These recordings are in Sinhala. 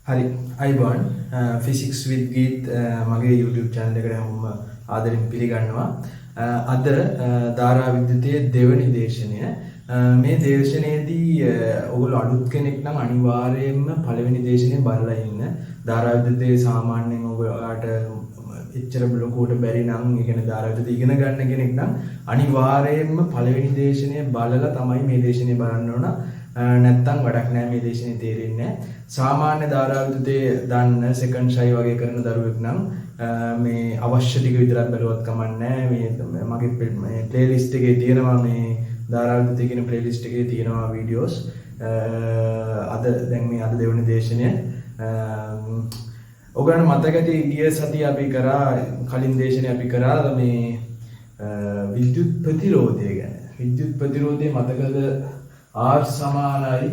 හරි අයිබෝන් ෆිසික්ස් විත් ගීත් මගේ YouTube channel එකට හැමෝම ආදරෙන් පිළිගන්නවා. අද ධාරා විද්‍යුතයේ දෙවනි දේශනය. මේ දේශනයේදී ඔයගොල්ලෝ අලුත් කෙනෙක් නම් අනිවාර්යයෙන්ම පළවෙනි දේශනය බලලා ඉන්න. ධාරා විද්‍යුතයේ සාමාන්‍යයෙන් ඔයාලට එච්චර ලොකුවට බැරි නම්, ඒ කියන්නේ ධාරා විද්‍යුත ඉගෙන ගන්න කෙනෙක් නම් අනිවාර්යයෙන්ම පළවෙනි දේශනය බලලා තමයි මේ දේශනය බලන්න ඕන. නැත්තම් වැඩක් නෑ, මේ දේශනේ තේරෙන්නේ නෑ. සාමාන්‍ය ධාරා විද්‍යුතයේ දන්න සෙකන්ඩ් ෂයි වගේ කරන දරුවෙක් නම් මේ අවශ්‍ය ටික විතරක් බැලුවත් කමක් නෑ. මේ මගේ මේ ප්ලේලිස්ට් එකේ තියෙනවා, මේ ධාරා විද්‍යුතය කියන ප්ලේලිස්ට් එකේ තියෙනවා වීඩියෝස්. අද දැන් මේ අද දෙවනි දේශනය. ඔයගොල්ලන්ට මතක ඇති ගිය සතියේ අපි කරා, කලින් දේශනේ අපි කරා මේ විද්‍යුත් ප්‍රතිරෝධය ගැන. විද්‍යුත් ප්‍රතිරෝධය මතකද? R සමානයි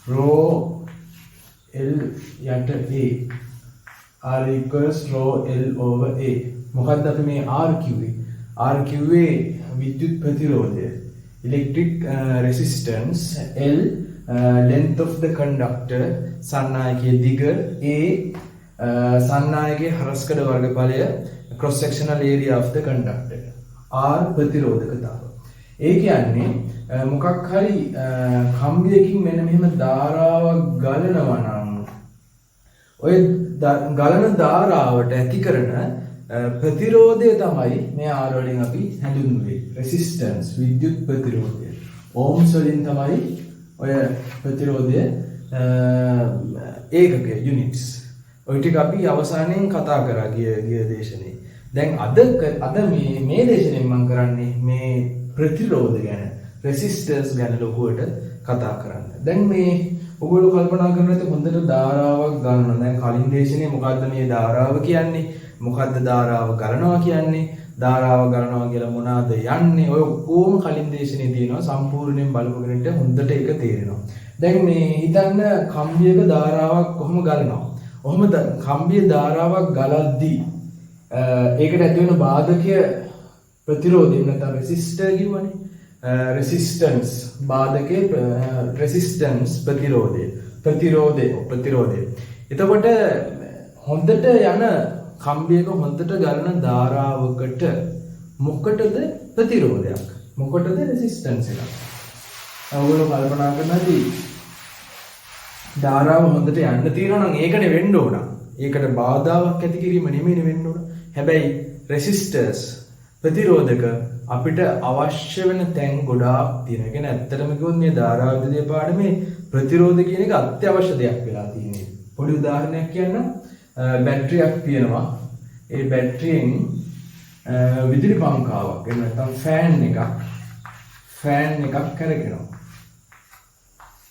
රෝ L යට A. R equals rho L over A. මොකද්ද අපි මේ R කිව්වේ? R කිව්වේ විද්‍යුත් ප්‍රතිරෝධය. Electric resistance, L length of the conductor, සන්නායකයේ දිග, A සන්නායකයේ හරස්කඩ වර්ගඵලය, cross sectional area of the conductor. R ප්‍රතිරෝධකතාව. ඒ කියන්නේ මොකක් හරි කම්බියකින් මෙන්න මෙහෙම ධාරාවක් ගලනවා නම් ඔය ගලන ධාරාවට ඇති කරන ප්‍රතිරෝධය තමයි මේ R වලින් අපි හැඳින්වුවේ. රෙසිස්ටන්ස්, විද්‍යුත් ප්‍රතිරෝධය. ඕම්ස් වලින් තමයි ඔය ප්‍රතිරෝධය ඒකකය, යුනිට්ස්. ඔය ටික අපි අවසානයෙන් කතා කරා ගිය දේශනේ. දැන් අද මේ දේශනෙන් මම කරන්නේ මේ ප්‍රතිරෝධ ගැන, රෙසිස්ටර්ස් ගැන ලොකුවට කතා කරන්න. දැන් මේ ඔයගොල්ලෝ කල්පනා කරනවා ඇති හොඳට ධාරාවක් ගලනවා. දැන් කලින් දේශනේ මොකද්ද මේ ධාරාව කියන්නේ? මොකද්ද ධාරාව ගලනවා කියන්නේ? ධාරාව ගලනවා කියලා මොනවාද යන්නේ? ඔය ඔක්කොම කලින් දේශනේ තියෙනවා. සම්පූර්ණයෙන් බලපු කෙනෙක්ට හොඳට ඒක තේරෙනවා. දැන් මේ හිතන්න කම්බියක ධාරාවක් කොහොම ගලනවා? ඔහොම කම්බිය ධාරාවක් ගලද්දී ඒකට ඇති වෙන බාධකය ප්‍රතිරෝධය නැත්නම් රෙසිස්ටර් කිව්වනේ. Resistance බාධකයේ resistance ප්‍රතිරෝධය. ප්‍රතිරෝධය, ඔව්, ප්‍රතිරෝධය. එතකොට හොඳට යන කම්බියක හොඳට ගලන ධාරාවකට මොකටද ප්‍රතිරෝධයක්? මොකටද රෙසිස්ටන්ස් එකක්? ඔයගොල්ලෝ කල්පනා කරනදී ධාරාව හොඳට යන්න තියෙනවා නම් ඒකනේ වෙන්න ඕන. ඒකට බාධාවක් ඇති කිරීම නෙමෙයිනේ වෙන්න ඕන. හැබැයි රෙසිස්ටර්ස් ප්‍රතිරෝධක අපිට අවශ්‍ය වෙන තැන් ගොඩාක් තියෙනවා. ඒ කියන්නේ ඇත්තටම කිව්වොත් මේ ධාරා විද්‍යුතයේ පාඩමේ ප්‍රතිරෝධ කියන එක අත්‍යවශ්‍ය දෙයක් වෙලා තියෙන්නේ. පොඩි උදාහරණයක් කියන්නම්. බැටරියක් තියෙනවා. ඒ බැටරියෙන් විදුලි පංකාවක් එහෙම නැත්නම් ෆෑන් එකක් කරකිනවා.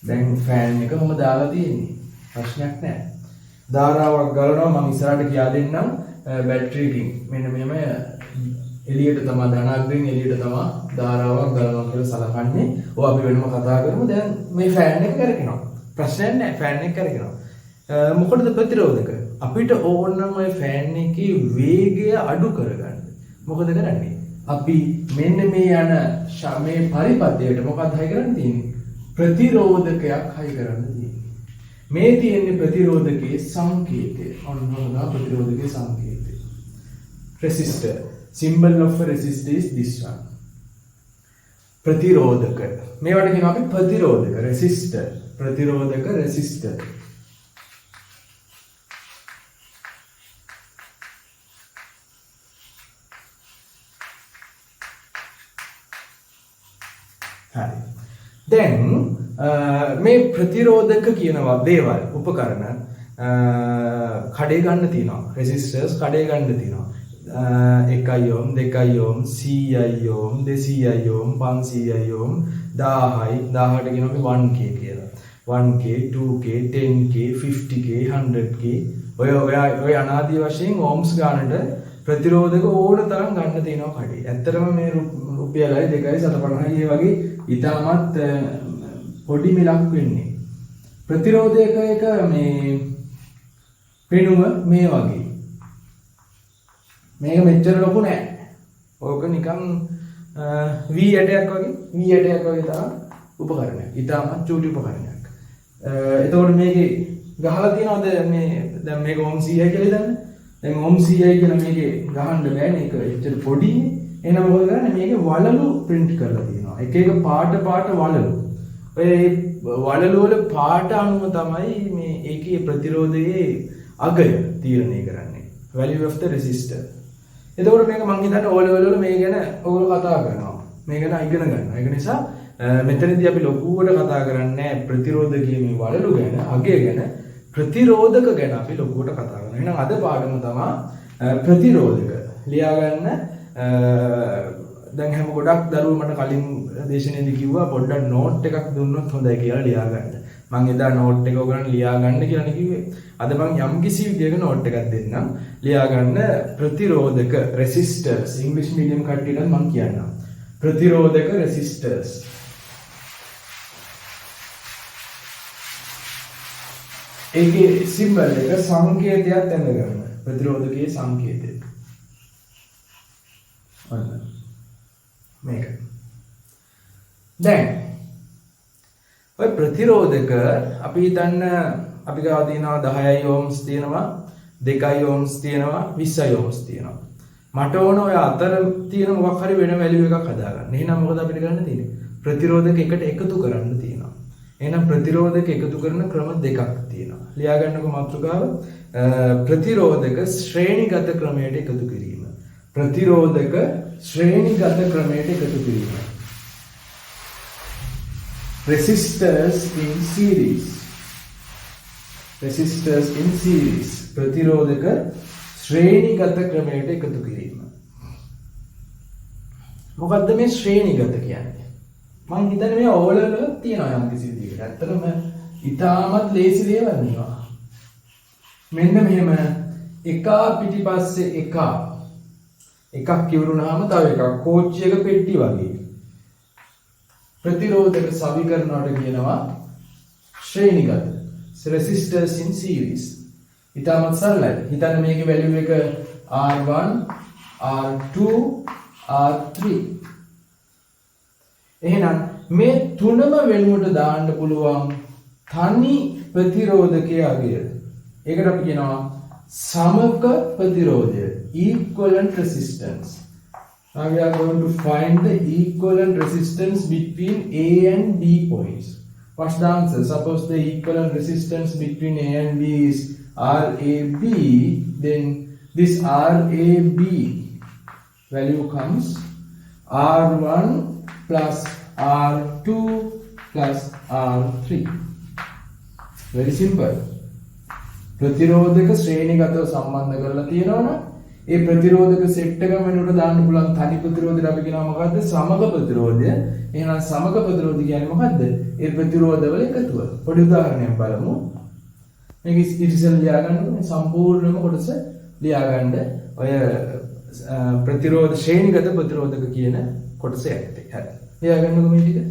දැන් ෆෑන් එක කොහොම දාලා තියෙන්නේ? ප්‍රශ්නයක් නෑ. ධාරාවක් ගලනවා. මම ඉස්සරහට කියා දෙන්නම්. බැටරියකින් මෙන්න මෙහෙම එළියට තමා ධනාග්‍රයෙන් එළියට තමා ධාරාවක් ගලනවා කියලා සලකන්නේ. ඔව් අපි වෙනම කතා කරමු. දැන් මේ ෆෑන් එක කරකිනවා. ප්‍රශ්නයක් නෑ, ෆෑන් එක කරකිනවා. මොකටද ප්‍රතිරෝධක? අපිට ඕන නම් ඔය ෆෑන් එකේ වේගය අඩු කරගන්න. මොකද කරන්නේ? අපි මෙන්න මේ යන මේ පරිපථයට මොකක්ද හයි කරන්න තියෙන්නේ? ප්‍රතිරෝධකයක් හයි කරන්න තියෙන්නේ. මේ තියෙන්නේ ප්‍රතිරෝධකයේ සංකේතය. ඔන්න ඔන්න ප්‍රතිරෝධකයේ සංකේතය. Resistor. Symbol of a resistor is this one. ප්‍රතිරෝධක. මේවට කියනවා අපි ප්‍රතිරෝධක, රෙසිස්ටර්. ප්‍රතිරෝධක, රෙසිස්ටර්. හරි. දැන් මේ ප්‍රතිරෝධක කියනවා දේවල් උපකරණ කඩේ ගන්න තියෙනවා. රෙසිස්ටර්ස් කඩේ ගන්න තියෙනවා. 1 ඕම්, 2 ඕම්, 100 ඕම්, 200 ඕම්, 500 ඕම්, 1000යි, 1000ට කියනවා අපි 1K කියලා. 1K, 2K, 10K, 50K, 100K ඔය අනාදී වශයෙන් ඕම්ස් ගානට ප්‍රතිරෝධක ඕන තරම් ගන්න තියෙනවා කඩේ. ඇත්තටම මේ රුපියලයි දෙකයි සත පනහයි ඒ වගේ ඉතාමත් පොඩි මිලක් වෙන්නේ. ප්‍රතිරෝධක එක මේ පෙනුම මේ වගේ. මේක මෙච්චර ලොකු නෑ. ඕක නිකන් වී ඇටයක් වගේ, වී ඇටයක් වගේ තරම් උපකරණයක්. ඉතාමත් චූටි උපකරණයක්. එතකොට මේකේ ගහලා තියනවද මේ දැන් මේක ඕම් 100යි කියලා හිතන්න. දැන් ඕම් 100යි කියලා මේකේ ගහන්න බෑනේ, ඒක එච්චර පොඩිනේ. එහෙනම් මොකද කරන්නේ? මේකේ වලලු print කරලා තියෙනවා. එක එක පාට පාට වලලු. ඔය වලලු වල පාට අනුව තමයි මේ ඒකේ ප්‍රතිරෝධයේ අගය තීරණය කරන්නේ. Value of the resistor. එතකොට මේක මං හිතන්නේ O level වල මේ ගැන ඔයගොල්ලෝ කතා කරනවා. මේ ගැන ඉගෙන ගන්නවා. ඒක නිසා මෙතනදී අපි ලොකුවට කතා කරන්නේ ප්‍රතිරෝධකයේ මේ වලලු ගැන, අගය ගැන, ප්‍රතිරෝධක ගැන අපි ලොකුවට කතා කරනවා. එහෙනම් අද පාඩම තමා ප්‍රතිරෝධක. ලියාගන්න. දැන් හැම ගොඩක් දරුවෝ මට කලින් දේශනයේදී කිව්වා පොඩ්ඩක් නෝට් එකක් දුන්නොත් හොඳයි කියලා ලියාගන්න. මං එදා නෝට් එක ඔයගොල්ලන් ලියාගන්න කියලානේ කිව්වේ. අද මං යම්කිසි විදියක නෝට් එකක් දෙන්නම්. ලියාගන්න ප්‍රතිරෝධක රෙසිස්ටර්ස්. ඉංග්‍රීසි මීඩියම් කට්ටියටත් මං කියන්නම්. ප්‍රතිරෝධක රෙසිස්ටර්ස්. ඒකේ සිම්බල් එක සංකේතයක් ඇඳගන්න. ප්‍රතිරෝධකයේ සංකේතය. ඔන්න මේක. දැන් ඔය ප්‍රතිරෝධක අපි හිතන්න අපි ගාව තියෙනවා 10යි ඕම්ස් තියෙනවා, 2යි ඕම්ස් තියෙනවා, 20යි ඕම්ස් තියෙනවා. මට ඕන ඔය අතර තියෙන මොකක් හරි වෙන වැලියු එකක් හදාගන්න. එහෙනම් මොකද අපිට කරන්න තියෙන්නේ? ප්‍රතිරෝධක එකට එකතු කරන්න තියෙනවා. එහෙනම් ප්‍රතිරෝධක එකතු කරන ක්‍රම දෙකක් තියෙනවා. ලියාගන්නකො මාතෘකාව. ප්‍රතිරෝධක ශ්‍රේණිගත ක්‍රමයට එකතු කිරීම. ප්‍රතිරෝධක ශ්‍රේණිගත ක්‍රමයට එකතු කිරීම. Resistors in series. Resistors in series. ප්‍රතිරෝධක ශ්‍රේණිගත ක්‍රමයට එකතු කිරීම. මොකද්ද මේ ශ්‍රේණිගත කියන්නේ? මං හිතන්නේ මේ O level වල තියෙනවා යම් කිසි විදිහකට. ඇත්තටම ඉතාමත් ලේසි දේවල් මේවා. මෙන්න මෙහෙම එකා පිටිපස්සේ එකා එකක් ඉවරුනහම තව එකක් කෝච්චියක පෙට්ටි වගේ. ප්‍රතිරෝධක සවි කරනවට කියනවා ශ්‍රේණිගත. Resistors in series. ඉතාමත් සරලයි. හිතන්න මේකේ වැලියු එක R1, R2, R3. එහෙනම් මේ තුනම වෙනුවට දාන්න පුළුවන් තනි ප්‍රතිරෝධකයේ අගය. ඒකට අපි කියනවා සමක ප්‍රතිරෝධය, equivalent resistance. Now we are going to find the equivalent resistance between A and B points. What's the answer? Suppose the equivalent resistance between A and B is RAB, then this RAB value comes R1 plus R2 plus R3. Very simple. ප්‍රතිරෝධක ශ්‍රේණිගතව සම්බන්ධ කරලා තියෙනවනම් ඒ ප්‍රතිරෝධක සෙට් එක වෙනුවට දාන්න පුළුවන් තනි ප්‍රතිරෝධයට අපි කියනවා මොකද්ද? සමග ප්‍රතිරෝධය. එහෙනම් සමග ප්‍රතිරෝධය කියන්නේ මොකද්ද? ඒ ප්‍රතිරෝධවල එකතුව. පොඩි උදාහරණයක් බලමු. මේක ඉතිසල් ලියා ගන්නකො මේ සම්පූර්ණම කොටස ලියා ගන්න. ඔය ප්‍රතිරෝධ ශ්‍රේණිගත ප්‍රතිරෝධක කියන කොටස යටතේ. හරි. ලියා ගන්නකො මේ ටික.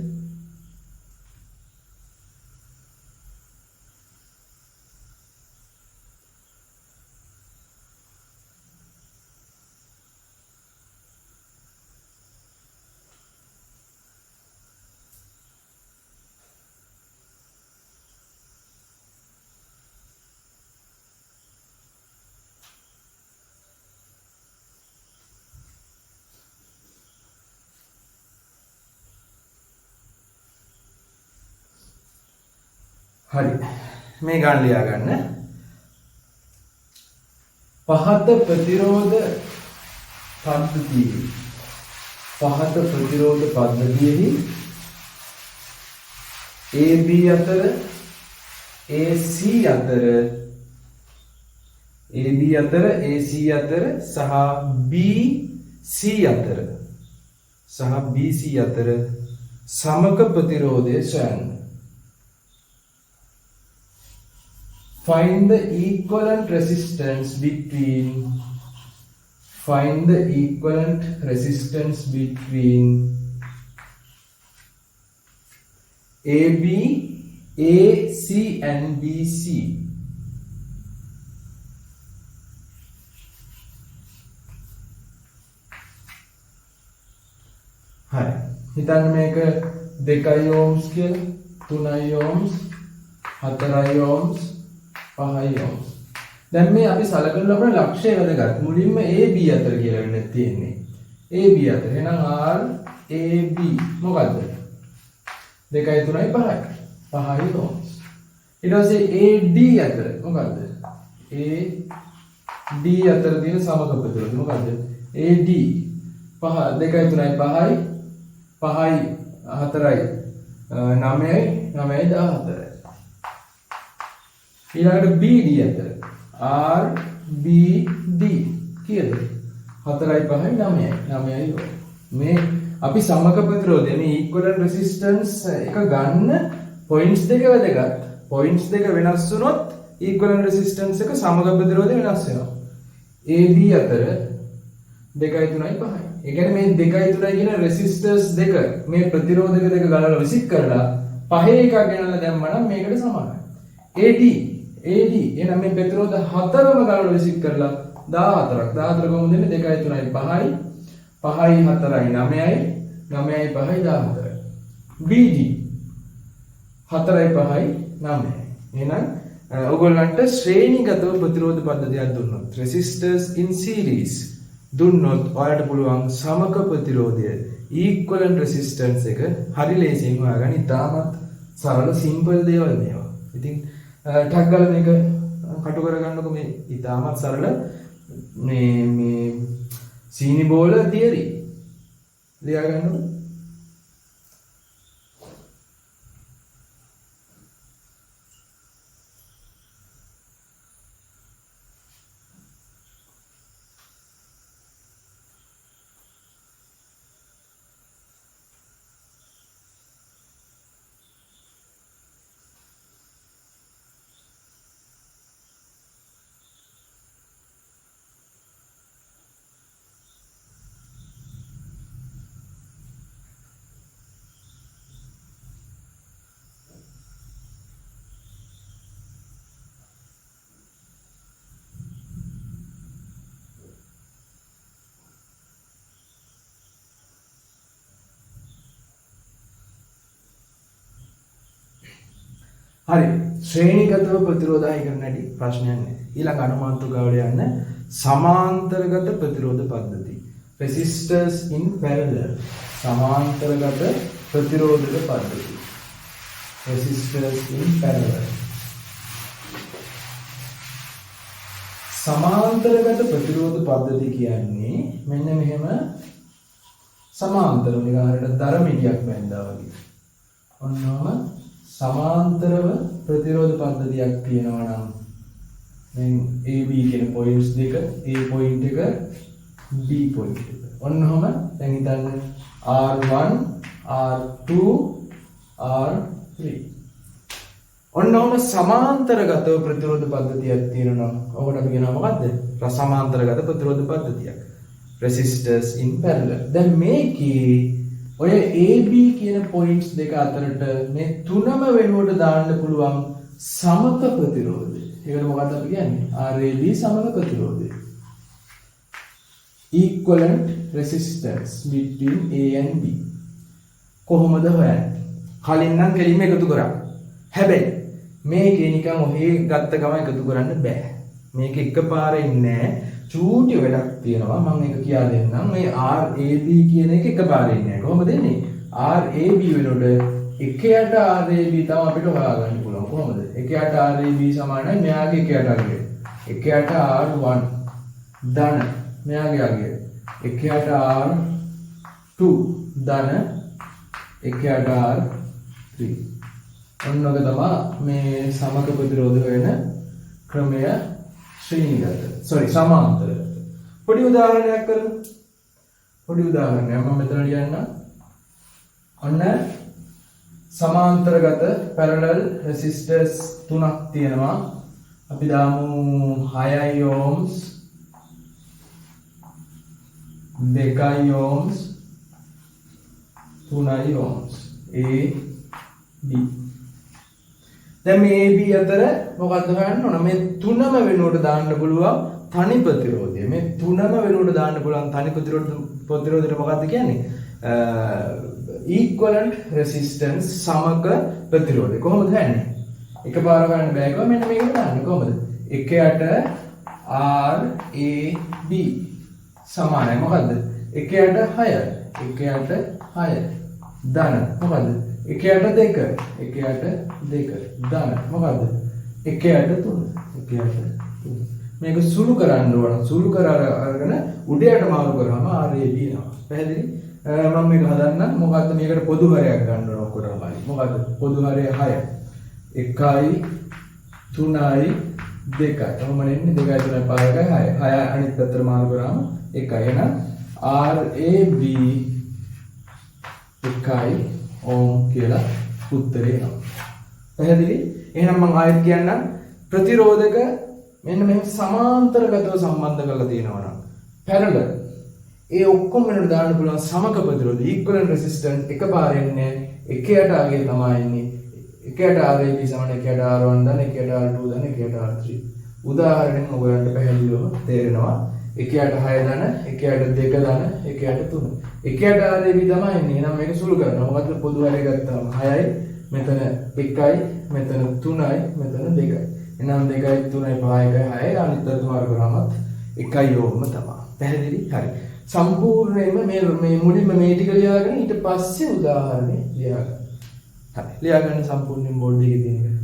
හරි. මේ ගාන ලියා ගන්න. පහත ප්‍රතිරෝධ පද්ධතියේ පහත ප්‍රතිරෝධ පද්ධතියෙහි AB අතර AC අතර AB අතර AC අතර සහ BC අතර සහ BC අතර සමක ප්‍රතිරෝධය සොයන්න. Find the equivalent resistance between find the equivalent resistance between AB, AC and BC. හරි. හිතන්න මේක 2 ඕම්ස් කියලා, 3 ඕම්ස්, 4 ඕම්ස්, 5 ඕම්ස්. දැන් මේ අපි සලකන ලබන ලක්ෂ්‍යය වැදගත්. මුලින්ම AB අතර කියලා වෙන්න තියෙන්නේ. AB අතර. එහෙනම් R A B මොකද්ද? 2 3 5යි. 5 ඕම්ස්. ඊට පස්සේ AD අතර මොකද්ද? AD අතර තියෙන සමක ප්‍රතිරෝධය මොකද්ද? AD 5 2 3 5යි 5යි 4යි 9යි 9යි 14යි. ඊළඟට BD අතර R B D කීයද? 4යි 5යි 9යි 9යි. මේ අපි සමක ප්‍රතිරෝධය මේ ඉක්විවලන්ට් රෙසිස්ටන්ස් එක ගන්න පොයින්ට්ස් දෙක වැදගත්. පොයින්ට්ස් දෙක වෙනස් වුණොත් ඉක්විවලන්ට් රෙසිස්ටන්ස් එක සමක ප්‍රතිරෝධය වෙනස් වෙනවා. AB අතර 2 3 5යි. ඒ කියන්නේ මේ 2 3 කියන රෙසිස්ටර්ස් දෙක මේ ප්‍රතිරෝධක දෙක ගලවලා විසික් කරලා පහේ එකක් ගෙනල්ලා දැම්මම නම් මේකට සමානයි. AD AD එහෙනම් මේ ප්‍රතිරෝධ හතරම ගලවලා විසික් කරලා 14ක්. 14 කොහොමද දෙන්නේ? 2 3 5යි 5යි 4යි 9යි 9යි 5යි 14යි. BD 4යි 5යි 9යි. එහෙනම් ඔයගොල්ලන්ට ශ්‍රේණිගතව ප්‍රතිරෝධ පද්ධතියක් දුන්නොත්, රෙසිස්ටර්ස් ඉන් සීරීස් දුන්නොත්, ඔයාලට පුළුවන් සමක ප්‍රතිරෝධය ඉක්විවලන්ට් රෙසිස්ටන්ස් එක හරි ලේසියෙන් හොයාගන්න. ඉතාමත් සරල සිම්පල් දේවල් මේවා. ඉතින් ටක් ගාලා මේක කටු කරගන්නකො. මේ ඉතාමත් සරල මේ මේ සීනි බෝල තියරි ලියා ගන්නකො. හරි, ශ්‍රේණිගතව ප්‍රතිරෝධ හයි කරන හැටි ප්‍රශ්නයක් නෑ. ඊළඟ අනුමාතෘකාවට යන්න සමාන්තරගත ප්‍රතිරෝධ පද්ධති. Resistors in parallel. සමාන්තරගත ප්‍රතිරෝධක පද්ධති. Resistors in parallel. සමාන්තරගත ප්‍රතිරෝධ පද්ධති කියන්නේ මෙන්න මෙහෙම සමාන්තරව නිකන් හරියට දර මිටියක් බැඳා වගේ. ඔන්නෝම සමාන්තරව ප්‍රතිරෝධ පද්ධතියක් තියෙනවා නම් දැන් AB කියන පොයින්ට්ස් දෙක, A point එක, B point එක. ඔන්න ඔහම දැන් හිතන්න R1, R2, R3. ඔන්න ඔහම සමාන්තරගතව ප්‍රතිරෝධ පද්ධතියක් තියෙනවා නම් ඔකට අපි කියනවා මොකද්ද? සමාන්තරගත ප්‍රතිරෝධ පද්ධතියක්. Resistors in parallel. දැන් මේකේ ඔය AB කියන පොයින්ට්ස් දෙක අතරට මේ තුනම වෙනුවට දාන්න පුළුවන් සමක ප්‍රතිරෝධය. ඒකට මොකද්ද අපි කියන්නේ? RAB සමක ප්‍රතිරෝධය. Equivalent resistance between A and B. කොහොමද හොයන්නේ? කලින් නම් කෙලින්ම එකතු කරා. හැබැයි මේකේ නිකන් ඔහේ ගත්ත ගමන් එකතු කරන්න බෑ. මේක එකපාර එන්නේ නෑ. චූටි වැඩක් තියෙනවා. මම ඒක කියා දෙන්නම්. මේ RAB කියන එක එකපාර එන්නේ නෑ. කොහොමද එන්නේ? RAB වෙනකොට එක යට RAB තමයි අපිට හොයාගන්න පුළුවන්. කොහොමද? එක යට RAB සමානයි මෙයාගේ එක යට අගය. එක යට R1 ධන මෙයාගේ අගය. එක යට R2 ධන එක යට R3. ඔන්න ඔක තමයි මේ සමක ප්‍රතිරෝධ වෙන ක්‍රමය ශ්‍රේණිගත. සෝරි, සමාන්තරගත. පොඩි උදාහරණයක් කරමු. පොඩි උදාහරණයක් මම මෙතන ලියන්නම්. ඔන්න සමාන්තරගත පැරලල් රෙසිස්ටර්ස් තුනක් තියෙනවා. අපි දාමු 6 ohms, 2 ohms, 3 ohms. A B. දැන් මේ A B අතර මොකද්ද හොයන්න ඕන? මේ තුනම වෙනුවට දාන්න පුළුවන් තනි ප්‍රතිරෝධය. මේ තුනම වෙනුවට දාන්න පුළුවන් තනි ප්‍රතිරෝධයට මොකද්ද කියන්නේ? Equivalent resistance, සමක ප්‍රතිරෝධය. කොහොමද හොයන්නේ? එකපාර හොයන්න බෑ කිව්වා මෙන්න මේකට දාන්න. කොහොමද? 1 යට R A B සමානයි මොකද්ද? 1 යට 6 1 යට 6 ධන මොකද්ද? 1 යට 2 1 යට 2 ධන මොකද්ද? 1 යට 3 1 යට 3. මේක සුළු කරන්න ඕන. සුළු කර අරගෙන උඩ යට මාරු කරාම R A B එනවා. පැහැදිලි? මම මේක හදන්නම්. මොකද්ද මේකට පොදු හරයක් ගන්න ඕන ඔක්කොටම බලන්න. මොකද්ද? පොදු හරය 6. 1යි 3යි 2යි. කොහොමද එන්නේ? 2යි 3යි 5 1යි 6. 6 අනිත් පැත්තට මාරු කරාම 1යි. එහෙනම් R A B 1යි ඕම් කියලා උත්තරේ එනවා. පැහැදිලි? එහෙනම් මම ආයෙත් කියන්නම් ප්‍රතිරෝධක මෙන්න මෙහෙම සමාන්තරගතව සම්බන්ධ කරලා තියෙනවා නම් පැරලල් ඒ ඔක්කොම වෙනට දාන්න පුළුවන් සමක ප්‍රතිරෝධ ඉක්විවලන්ට් රෙසිස්ටන්ස් එකපාර එන්නේ එක යට ආගේ තමයි එන්නේ. එක යට R A B සමාන එක යට R1 ධන එක යට R2 ධන එක යට R3. උදාහරණයෙන් ඔයගොල්ලන්ට පැහැදිලිවම තේරෙනවා. එක යට 6 ධන එක යට 2 ධන එක යට 3. එක යට R A B තමයි එන්නේ. එහෙනම් මේක සුළු කරනවා. මොකද්ද පොදු හරය ගත්තාම 6යි මෙතන 1යි මෙතන 3යි මෙතන 2යි. එහෙනම් 2යි 3යි 5 1යි 6යි අනිත් පැත්ත මාරු කරාමත් 1යි ඕම තමයි. පැහැදිලි? හරි. සම්පූර්ණයෙන්ම මේ මුලින්ම මේ ටික ලියාගෙන ඊට පස්සේ උදාහරණේ ලියාගන්න. හරි. ලියාගන්න සම්පූර්ණයෙන් බෝඩ් එකේ තියෙන එක.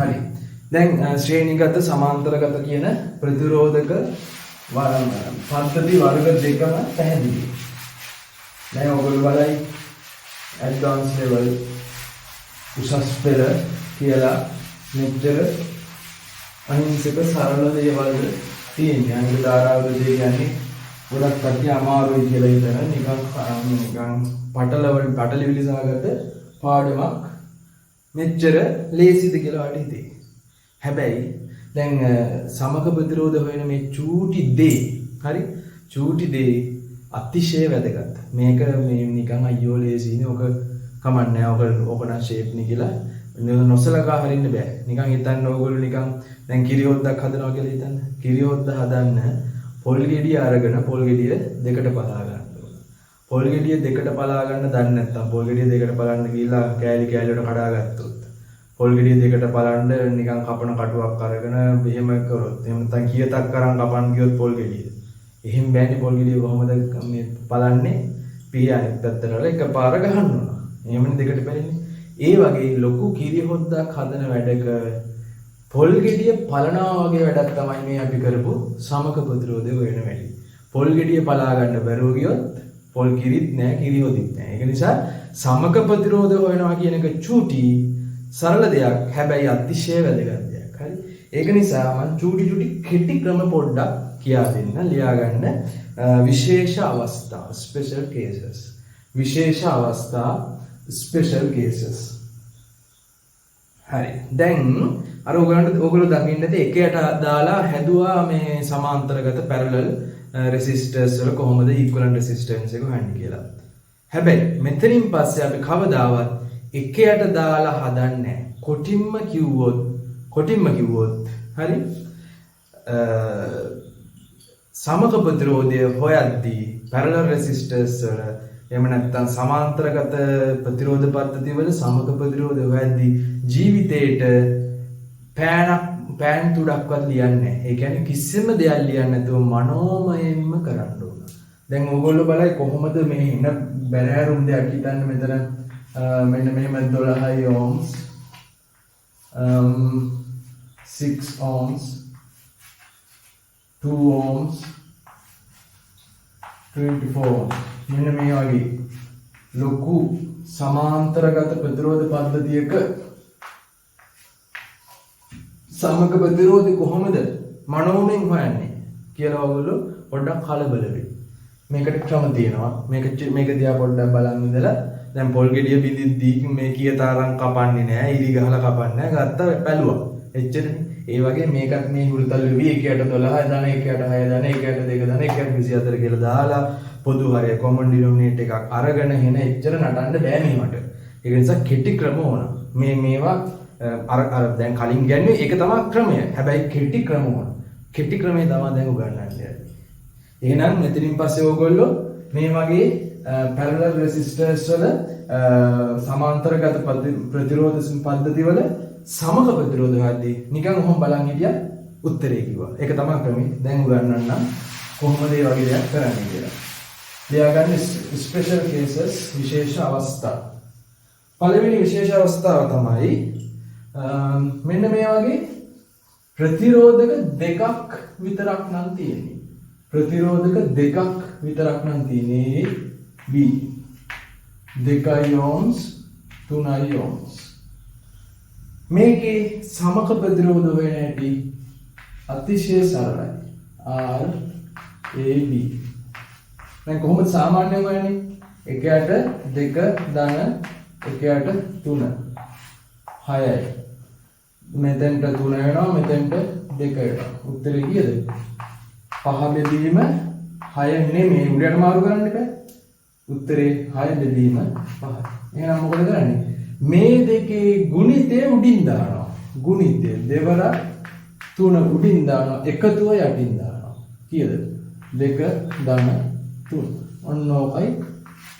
හරි. දැන් ශ්‍රේණිගත සමාන්තරගත කියන ප්‍රතිරෝධක පද්ධති වර්ග දෙකම පැහැදිලි. දැන් ඔයගොල්ලෝ බලයි ඇඩ්වාන්ස් ලෙවල් උසස් පෙළ කියලා මෙච්චර අහිංසක සරල දේවල් තියෙන්නේ. අනික ධාරාව දෙය කියන්නේ ගොඩක් කට්ටිය අමාරුයි කියලා හිතන නිකන් පටලවිලි සහගත පාඩමක් මෙච්චර ලේසිද කියලා ඔයාලට හිතේ. හැබැයි දැන් සමක ප්‍රතිරෝධ හොයන මේ චූටි දේ, හරි? චූටි දේ අතිශය වැදගත්. මේක මේ නිකන් අයියෝ ලේසිනේ ඔක කමන්නේ ඔක නම් ෂේප් නේ කියලා නොසලකා හරින්න බෑ. නිකන් හිතන්න ඕගොල්ලෝ නිකන් දැන් කිරි හොද්දක් හදනවා කියලා හිතන්න. කිරි හොද්ද හදන්න පොල් ගෙඩිය අරගෙන පොල් ගෙඩිය දෙකට පලා ගන්න ඕන. පොල් ගෙඩිය දෙකට පලා ගන්න දන්නේ නැත්නම් පොල් ගෙඩිය දෙකට පලන්න ගිහලා කෑලි කෑලි වලට කඩා ගත්තොත්, පොල් ගෙඩිය දෙකට පලන්න නිකන් කපන කටුවක් අරගෙන එහෙම කරොත්, එහෙම නැත්නම් කියතක් අරන් කපන්න ගියොත් පොල් ගෙඩිය. එහෙම බෑනේ. පොල් ගෙඩිය කොහොමද මේ පලන්නේ? පිහ අනිත් පැත්තට වල එකපාර ගහන්න ඕන. එහෙමනේ දෙකට පැලෙන්නේ. ඒ වගේ ලොකු කිරි හොද්දක් හදන වැඩක පොල් ගෙඩිය පලනවා වගේ වැඩක් තමයි මේ අපි කරපු සමක ප්‍රතිරෝධය හොයන වැඩි. පොල් ගෙඩිය පලා ගන්න බැරුව ගියොත් පොල් කිරිත් නෑ, කිරි හොදිත් නෑ. ඒක නිසා සමක ප්‍රතිරෝධ හොයනවා කියන එක චූටි සරල දෙයක්, හැබැයි අතිශය වැදගත් දෙයක්. හරි. ඒක නිසා මං චූටි චූටි කෙටි ක්‍රම පොඩ්ඩක් කියා දෙන්න, ලියා ගන්න. විශේෂ අවස්ථා, ස්පෙෂල් කේසස්. විශේෂ අවස්ථා, ස්පෙෂල් කේසස්. හරි. දැන් අර ඔයගොල්ලෝ දකින්න ඇති එක යට දාලා හැදුවා මේ සමාන්තරගත පැරලල් රෙසිස්ටර්ස් වල කොහොමද ඉක්විවලන්ට් රෙසිස්ටන්ස් එක හොයන්නේ කියලා. හැබැයි මෙතනින් පස්සේ අපි කවදාවත් එක යට දාලා හදන්නේ නැහැ. කොටින්ම කිව්වොත් හරි? සමක ප්‍රතිරෝධය හොයද්දී පැරලල් රෙසිස්ටර්ස් වල එහෙම නැත්නම් සමාන්තරගත ප්‍රතිරෝධ පද්ධති වල සමක ප්‍රතිරෝධය හොයද්දී ජීවිතේට පෑන් තුඩක්වත් ලියන්නේ නැහැ. ඒ කියන්නේ කිසිම දෙයක් ලියන්නේ නැතුව මනෝමයෙන්ම කරන්න ඕන. දැන් ඕගොල්ලෝ බලයි කොහොමද මේ එන බැරෑරුම් දෙයක් හිතන්න මෙතන මෙන්න මෙහෙම 12 ohms, 6 ohms, 2 ohms, 24 ohms. මෙන්න මේ වගේ ලොකු සමාන්තරගත ප්‍රතිරෝධ පද්ධතියක සමක ප්‍රතිරෝධي කොහොමද මනෝමයෙන් හොයන්නේ කියලා ඔයගොල්ලෝ පොඩ්ඩක් කලබල වෙයි. මේකට ක්‍රම තියෙනවා. මේක දිහා පොඩ්ඩක් බලන් ඉඳලා දැන් පොල් ගෙඩිය බින්දිද්දී මේ කිය තරම් කපන්නේ නෑ, ඉරි ගහලා කපන්නේ නෑ, ගත්තා පැලුවා. එච්චරනේ. ඒ වගේ මේකත් මේ හුරුතල් වෙවි එකයට 12 ධන එකයට 6 ධන එකයට 2 ධන එකයට 24 කියලා දාලා පොදු හරය කොමන් ඩිනොමිනේටර් එකක් අරගෙන එන එච්චර නටන්න බෑ මේවට. ඒක නිසා කෙටි ක්‍රම ඕන. මේවා අර දැන් කලින් කියන්නේ ඒක තමයි ක්‍රමය. හැබැයි කෙටි ක්‍රම ඕන. කෙටි ක්‍රමය තමයි දැන් උගන්වන්නේ. එහෙනම් මෙතනින් පස්සේ ඕගොල්ලෝ මේ වගේ පැරලල් රෙසිස්ටර්ස් වල සමාන්තරගත ප්‍රතිරෝධ පද්ධති වල සමක ප්‍රතිරෝධ හොයද්දී නිකන් ඔහොම බලන් හිටියා උත්තරේ කිව්වා. ඒක තමයි ක්‍රමය. දැන් උගන්වන්නම් කොහොමද මේ වගේ දෙයක් කරන්නේ කියලා. ලියාගන්න ස්පෙෂල් කේසස්, විශේෂ අවස්ථා. පළවෙනි විශේෂ අවස්ථාව තමයි මෙන්න මේ වගේ ප්‍රතිරෝධක දෙකක් විතරක් නම් තියෙන්නේ. ප්‍රතිරෝධක දෙකක් විතරක් නම් තියෙන්නේ B. 2 ohms, 3 ohms. මේකේ සමක ප්‍රතිරෝධ හොයන හැටි අතිශය සරලයි. R A B. දැන් කොහොමද සාමාන්‍යයෙන් හොයන්නේ? එකයට 2 ධන එකයට 3 6යි. මෙතෙන්ට 3 වෙනවා, මෙතෙන්ට 2 වෙනවා. උත්තරේ කීයද? 5 බෙදීම 6 නෙමෙයි, උඩට මාරු කරන්න එපා. උත්තරේ 6 බෙදීම 5. එහෙනම් මොකද කරන්නේ? මේ දෙකේ ගුණිතය උඩින් දානවා. ගුණිතය දෙවර 3 උඩින් දානවා, එකතුව යටින් දානවා. කීයද? 2 ධන 3. ඔන්න ඕකයි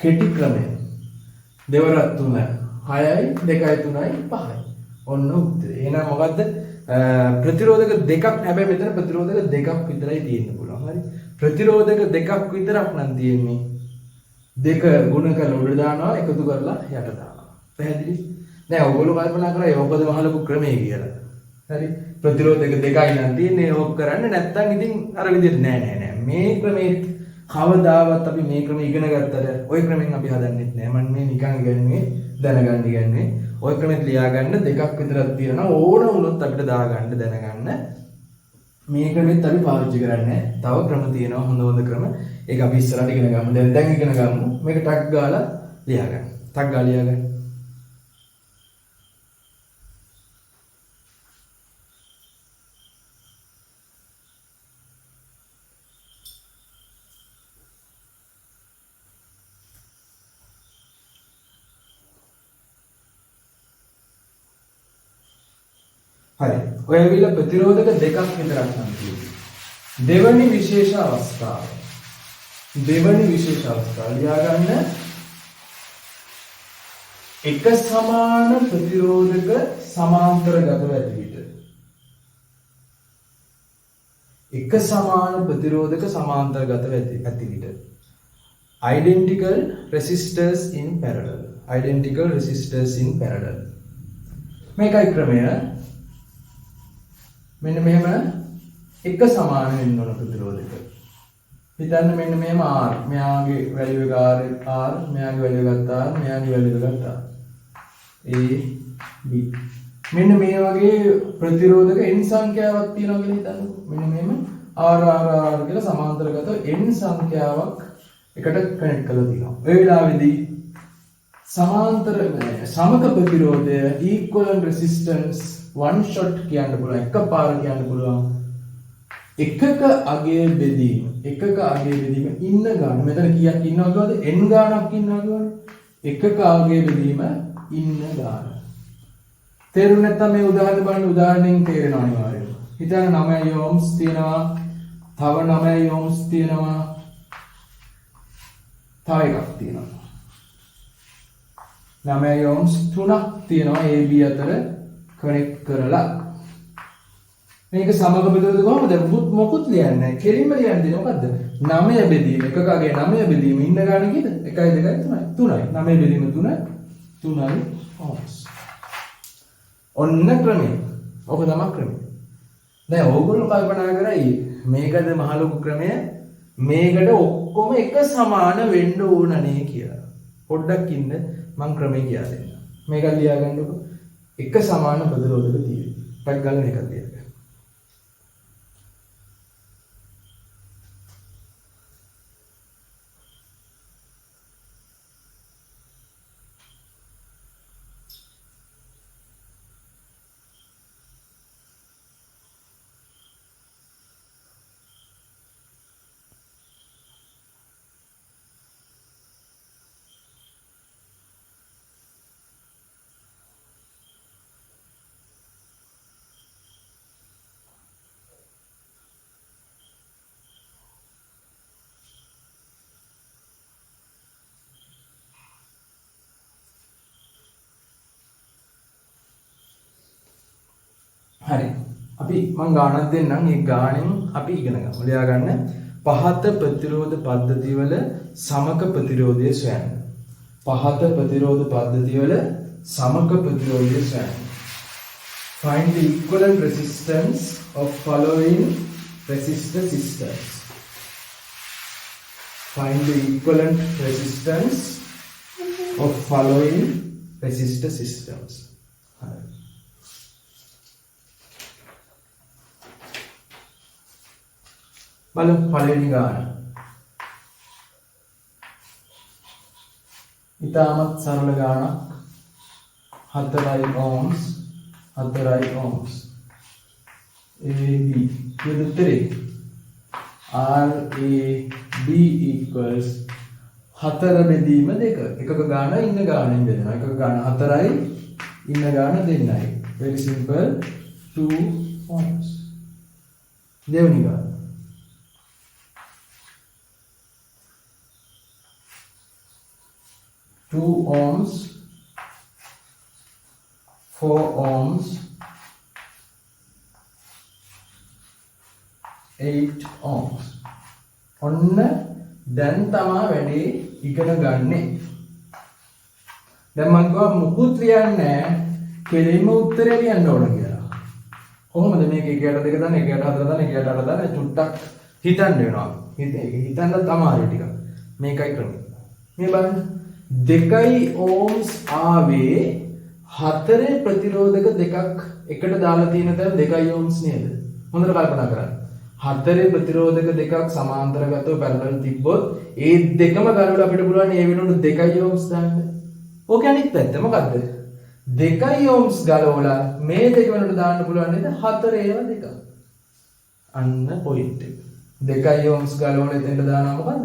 කෙටි ක්‍රමය. දෙවර 3 6යි, 2යි 3යි 5යි. ඔන්න උත්තරේ. එහෙනම් මොකද්ද? ප්‍රතිරෝධක දෙකක්, හැබැයි මෙතන ප්‍රතිරෝධක දෙකක් විතරයි තියෙන්න පුළුවන්. හරි. ප්‍රතිරෝධක දෙකක් විතරක් නම් තියෙන්නේ. දෙක ගුණ කරලා උඩ දානවා, එකතු කරලා යට දානවා. පැහැදිලි? දැන් ඔයගොල්ලෝ කල්පනා කරා ඒ මොකද මහ ලොකු ක්‍රමය කියලා. හරි. ප්‍රතිරෝධක දෙකයි නම් තියෙන්නේ, ඕක කරන්න නැත්තම් ඉතින් අර විදිහට නෑ නෑ නෑ. මේ ක්‍රමෙත් කවදාවත් අපි මේ ක්‍රම ඉගෙන ගත්තට ඔය ක්‍රමෙන් අපි හදන්නෙත් නෑ. මම මේ නිකන් ඉගන්නේ, දැනගන්න ඉගන්නේ. ඔය ක්‍රමෙත් ලියාගන්න දෙකක් විතරක් තියෙනවා. ඕන වුණොත් අපිට දාගන්න දැනගන්න. මේ ක්‍රමෙත් අපි පාවිච්චි කරන්නේ නෑ. තව ක්‍රම තියෙනවා, හොඳ හොඳ ක්‍රම. ඒක අපි ඉස්සරහට ඉගෙන ගමු. දැන් ඉගෙන ගමු. මේක ටක් ගාලා ලියාගන්න. ටක් ගාලා ලියාගන්න. හරි. ඔය ඇවිල්ලා ප්‍රතිරෝධක දෙකක් විතරක් නම් තියෙන්නේ. දෙවනි විශේෂ අවස්ථාව. දෙවනි විශේෂ අවස්ථාව ලියාගන්න. එක සමාන ප්‍රතිරෝධක සමාන්තරගතව ඇති විට. එක සමාන ප්‍රතිරෝධක සමාන්තරගතව ඇති විට. Identical resistors in parallel. Identical resistors in parallel. මේකයි ක්‍රමය. මෙන්න මෙහෙම එක සමාන වෙන්න ඕන ප්‍රතිරෝධක. හිතන්න මෙන්න මෙහෙම R, මෙයාගේ වැලියු එක R, R, මෙයාගේ වැලියු එකත් R, මෙයාගේ වැලියු එකත් R. A B. මෙන්න මේ වගේ ප්‍රතිරෝධක n සංඛ්‍යාවක් තියෙනවා කියලා හිතන්නකෝ. මෙන්න මෙහෙම R, R, R කියලා සමාන්තරගතව n සංඛ්‍යාවක් එකට කනෙක්ට් කරලා තියෙනවා. ඔය වෙලාවේදී සමාන්තර සමක ප්‍රතිරෝධය equivalent resistance one shot කියන්න පුළුවන්, එකපාර කියන්න පුළුවන්. එකක අගය බෙදීම, එකක අගය බෙදීම ඉන්න ගාන. මෙතන කීයක් ඉන්නවද කිව්වද? n ගානක් ඉන්නවා කිව්වනේ. එකක අගය බෙදීම ඉන්න ගාන. තේරුම් නැත්නම් මේ උදාහරණ බලන්න, උදාහරණයෙන් තේරෙනවා අනිවාර්යයෙන්ම. හිතන්න 9 ඕම්ස් තියෙනවා. තව 9 ඕම්ස් තියෙනවා. තව එකක් තියෙනවා. 9 ඕම්ස් තුනක් තියෙනවා AB අතර කනෙක්ට් කරලා. මේක සමග ප්‍රතිරෝධ කොහොමද? මොකුත් ලියන්නේ නැහැ. කෙලින්ම ලියන්න දෙන්නේ මොකද්ද? 9 බෙදීම එකකගේ 9 බෙදීම ඉන්න ගාන කීයද? 1 2 3 3යි. 9 බෙදීම 3 3යි ඕම්ස්. ඔන්න ක්‍රමය. ඔක තමයි ක්‍රමය. දැන් ඕගොල්ලෝ කල්පනා කරයි මේකද මහ ලොකු ක්‍රමය, මේකට ඔක්කොම එක සමාන වෙන්න ඕනනේ කියලා. පොඩ්ඩක් ඉන්න මං ක්‍රමය කියා දෙන්නම්. මේක ලියා ගන්නකො. එක සමාන ප්‍රතිරෝධක තියෙන්නේ. ටක් ගාලා මේක ලියා ගන්න. හරි. අපි මං ගාණක් දෙන්නම්. ඒ ගාණෙන් අපි ඉගෙන ගමු. ලියා ගන්න. පහත ප්‍රතිරෝධ පද්ධතිවල සමක ප්‍රතිරෝධය සොයන්න. පහත ප්‍රතිරෝධ පද්ධතිවල සමක ප්‍රතිරෝධය සොයන්න. Find the equivalent resistance of following resistor systems. Find the equivalent resistance of following resistor systems. හරි. බලමු පළවෙනි ගාන. ඉතාමත් සරල ගානක්. 4 ඕම්ස් 4 ඕම්ස්. A B කීයද උත්තරේ? R A B equals 4 බෙදීම 2. එකක ගාන ඉන්න ගානෙන් බෙදෙනවා. එකක ගාන 4යි ඉන්න ගාන 2යි. Very simple, 2 ohms. දෙවෙනි ගාන. 2 ohms, 4 ohms, 8 ohms. ඔන්න දැන් තමා වැඩේ ඉගෙන ගන්නෙ. දැන් මං කිව්වා මුකුත් ලියන්නේ නෑ, කෙලින්ම උත්තරේ ලියන්න ඕන කියලා. කොහොමද මේක 1 2 දාන්න, 1 4 දාන්න, 1 8 දාන්න චුට්ටක් හිතන්න වෙනවා. හිතන්නත් අමාරුයි ටිකක්. මේකයි ක්‍රමය. මේ බලන්න. 2 ඕම්ස් ආවේ 4 ප්‍රතිරෝධක දෙකක් එකට දාලා තියෙන තැන 2 ඕම්ස් නේද? හොඳට කල්පනා කරන්න. 4 ප්‍රතිරෝධක දෙකක් සමාන්තරගතව පැරලල් තිබ්බොත් ඒ දෙකම ගලවලා අපිට පුළුවන් ඒ වෙනුවට 2 ඕම්ස් දාන්න. ඕකේ අනිත් පැත්ත මොකද්ද? 2 ඕම්ස් ගලවලා මේ දෙක වෙනුවට දාන්න පුළුවන් නේද? 4 ඒවා දෙකක්. අන්න පොයින්ට් එක. 2 ඕම්ස් ගලවලා එතෙන්ට දානවා මොකද්ද?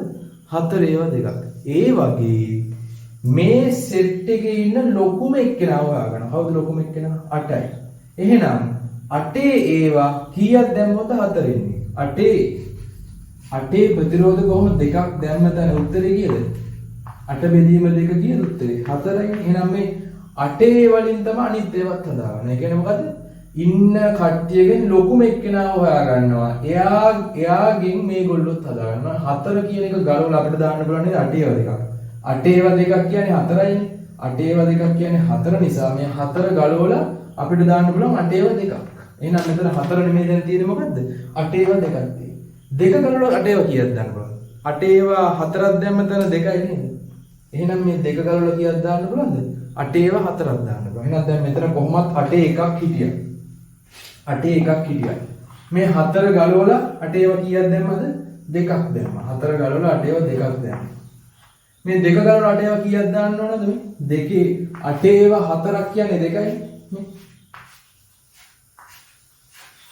4 ඒවා දෙකක්. ඒ වගේ මේ සෙට් එකේ ඉන්න ලොකුම එක්කෙනාව හොයාගන්න. කවුද ලොකුම එක්කෙනා? 8යි. එහෙනම් 8 ඒවා කීයක් දැම්මොත් 4 එන්නේ? 8 ප්‍රතිරෝධ කොහොම දෙකක් දැම්ම තැන උත්තරේ කීයද? 8 බෙදීම 2 කීයද උත්තරේ? 4යි. එහෙනම් මේ 8 වලින් තමයි අනිත් ඒවත් හදාගන්නේ. ඒ කියන්නේ මොකද්ද? ඉන්න කට්ටියගෙන් ලොකුම එක්කෙනාව හොයාගන්නවා. එයාගෙන් මේගොල්ලොත් හදාගන්නවා. 4 කියන එක ගලවලා අපිට දාන්න පුළුවන් නේද? 8 ඒවා දෙකක්. 8 ඒවා දෙකක් කියන්නේ 4යිනේ. 8 ඒවා දෙකක් කියන්නේ 4 නිසා මේ 4 ගලවලා අපිට දාන්න පුළුවන් 8 ඒවා දෙකක්. එහෙනම් මෙතන 4 නෙමෙයි දැන් තියෙන්නේ මොකද්ද? 8 ඒවා දෙකක් තියෙන්නේ. දෙක ගලවලා 8 ඒවා කීයක් දාන්න පුළුවන්ද? 8 ඒවා 4ක් දැම්ම තැන 2යි නේද? එහෙනම් මේ දෙක ගලවලා කීයක් දාන්න පුළුවන්ද? 8 ඒවා 4ක් දාන්න පුළුවන්. එහෙනම් දැන් මෙතන කොහොමත් 8 එකක් හිටියා. 8 එකක් හිටියා. මේ 4 ගලවලා 8 ඒවා කීයක් දැම්මද? දෙකක් දැම්මා. 4 ගලවලා 8 ඒවා දෙකක් දැම්මා. මේ දෙක ගලවලා 8 ඒවා කීයක් දාන්න ඕනද මේ? දෙකේ 8 ඒවා 4ක් කියන්නේ 2යි මේ.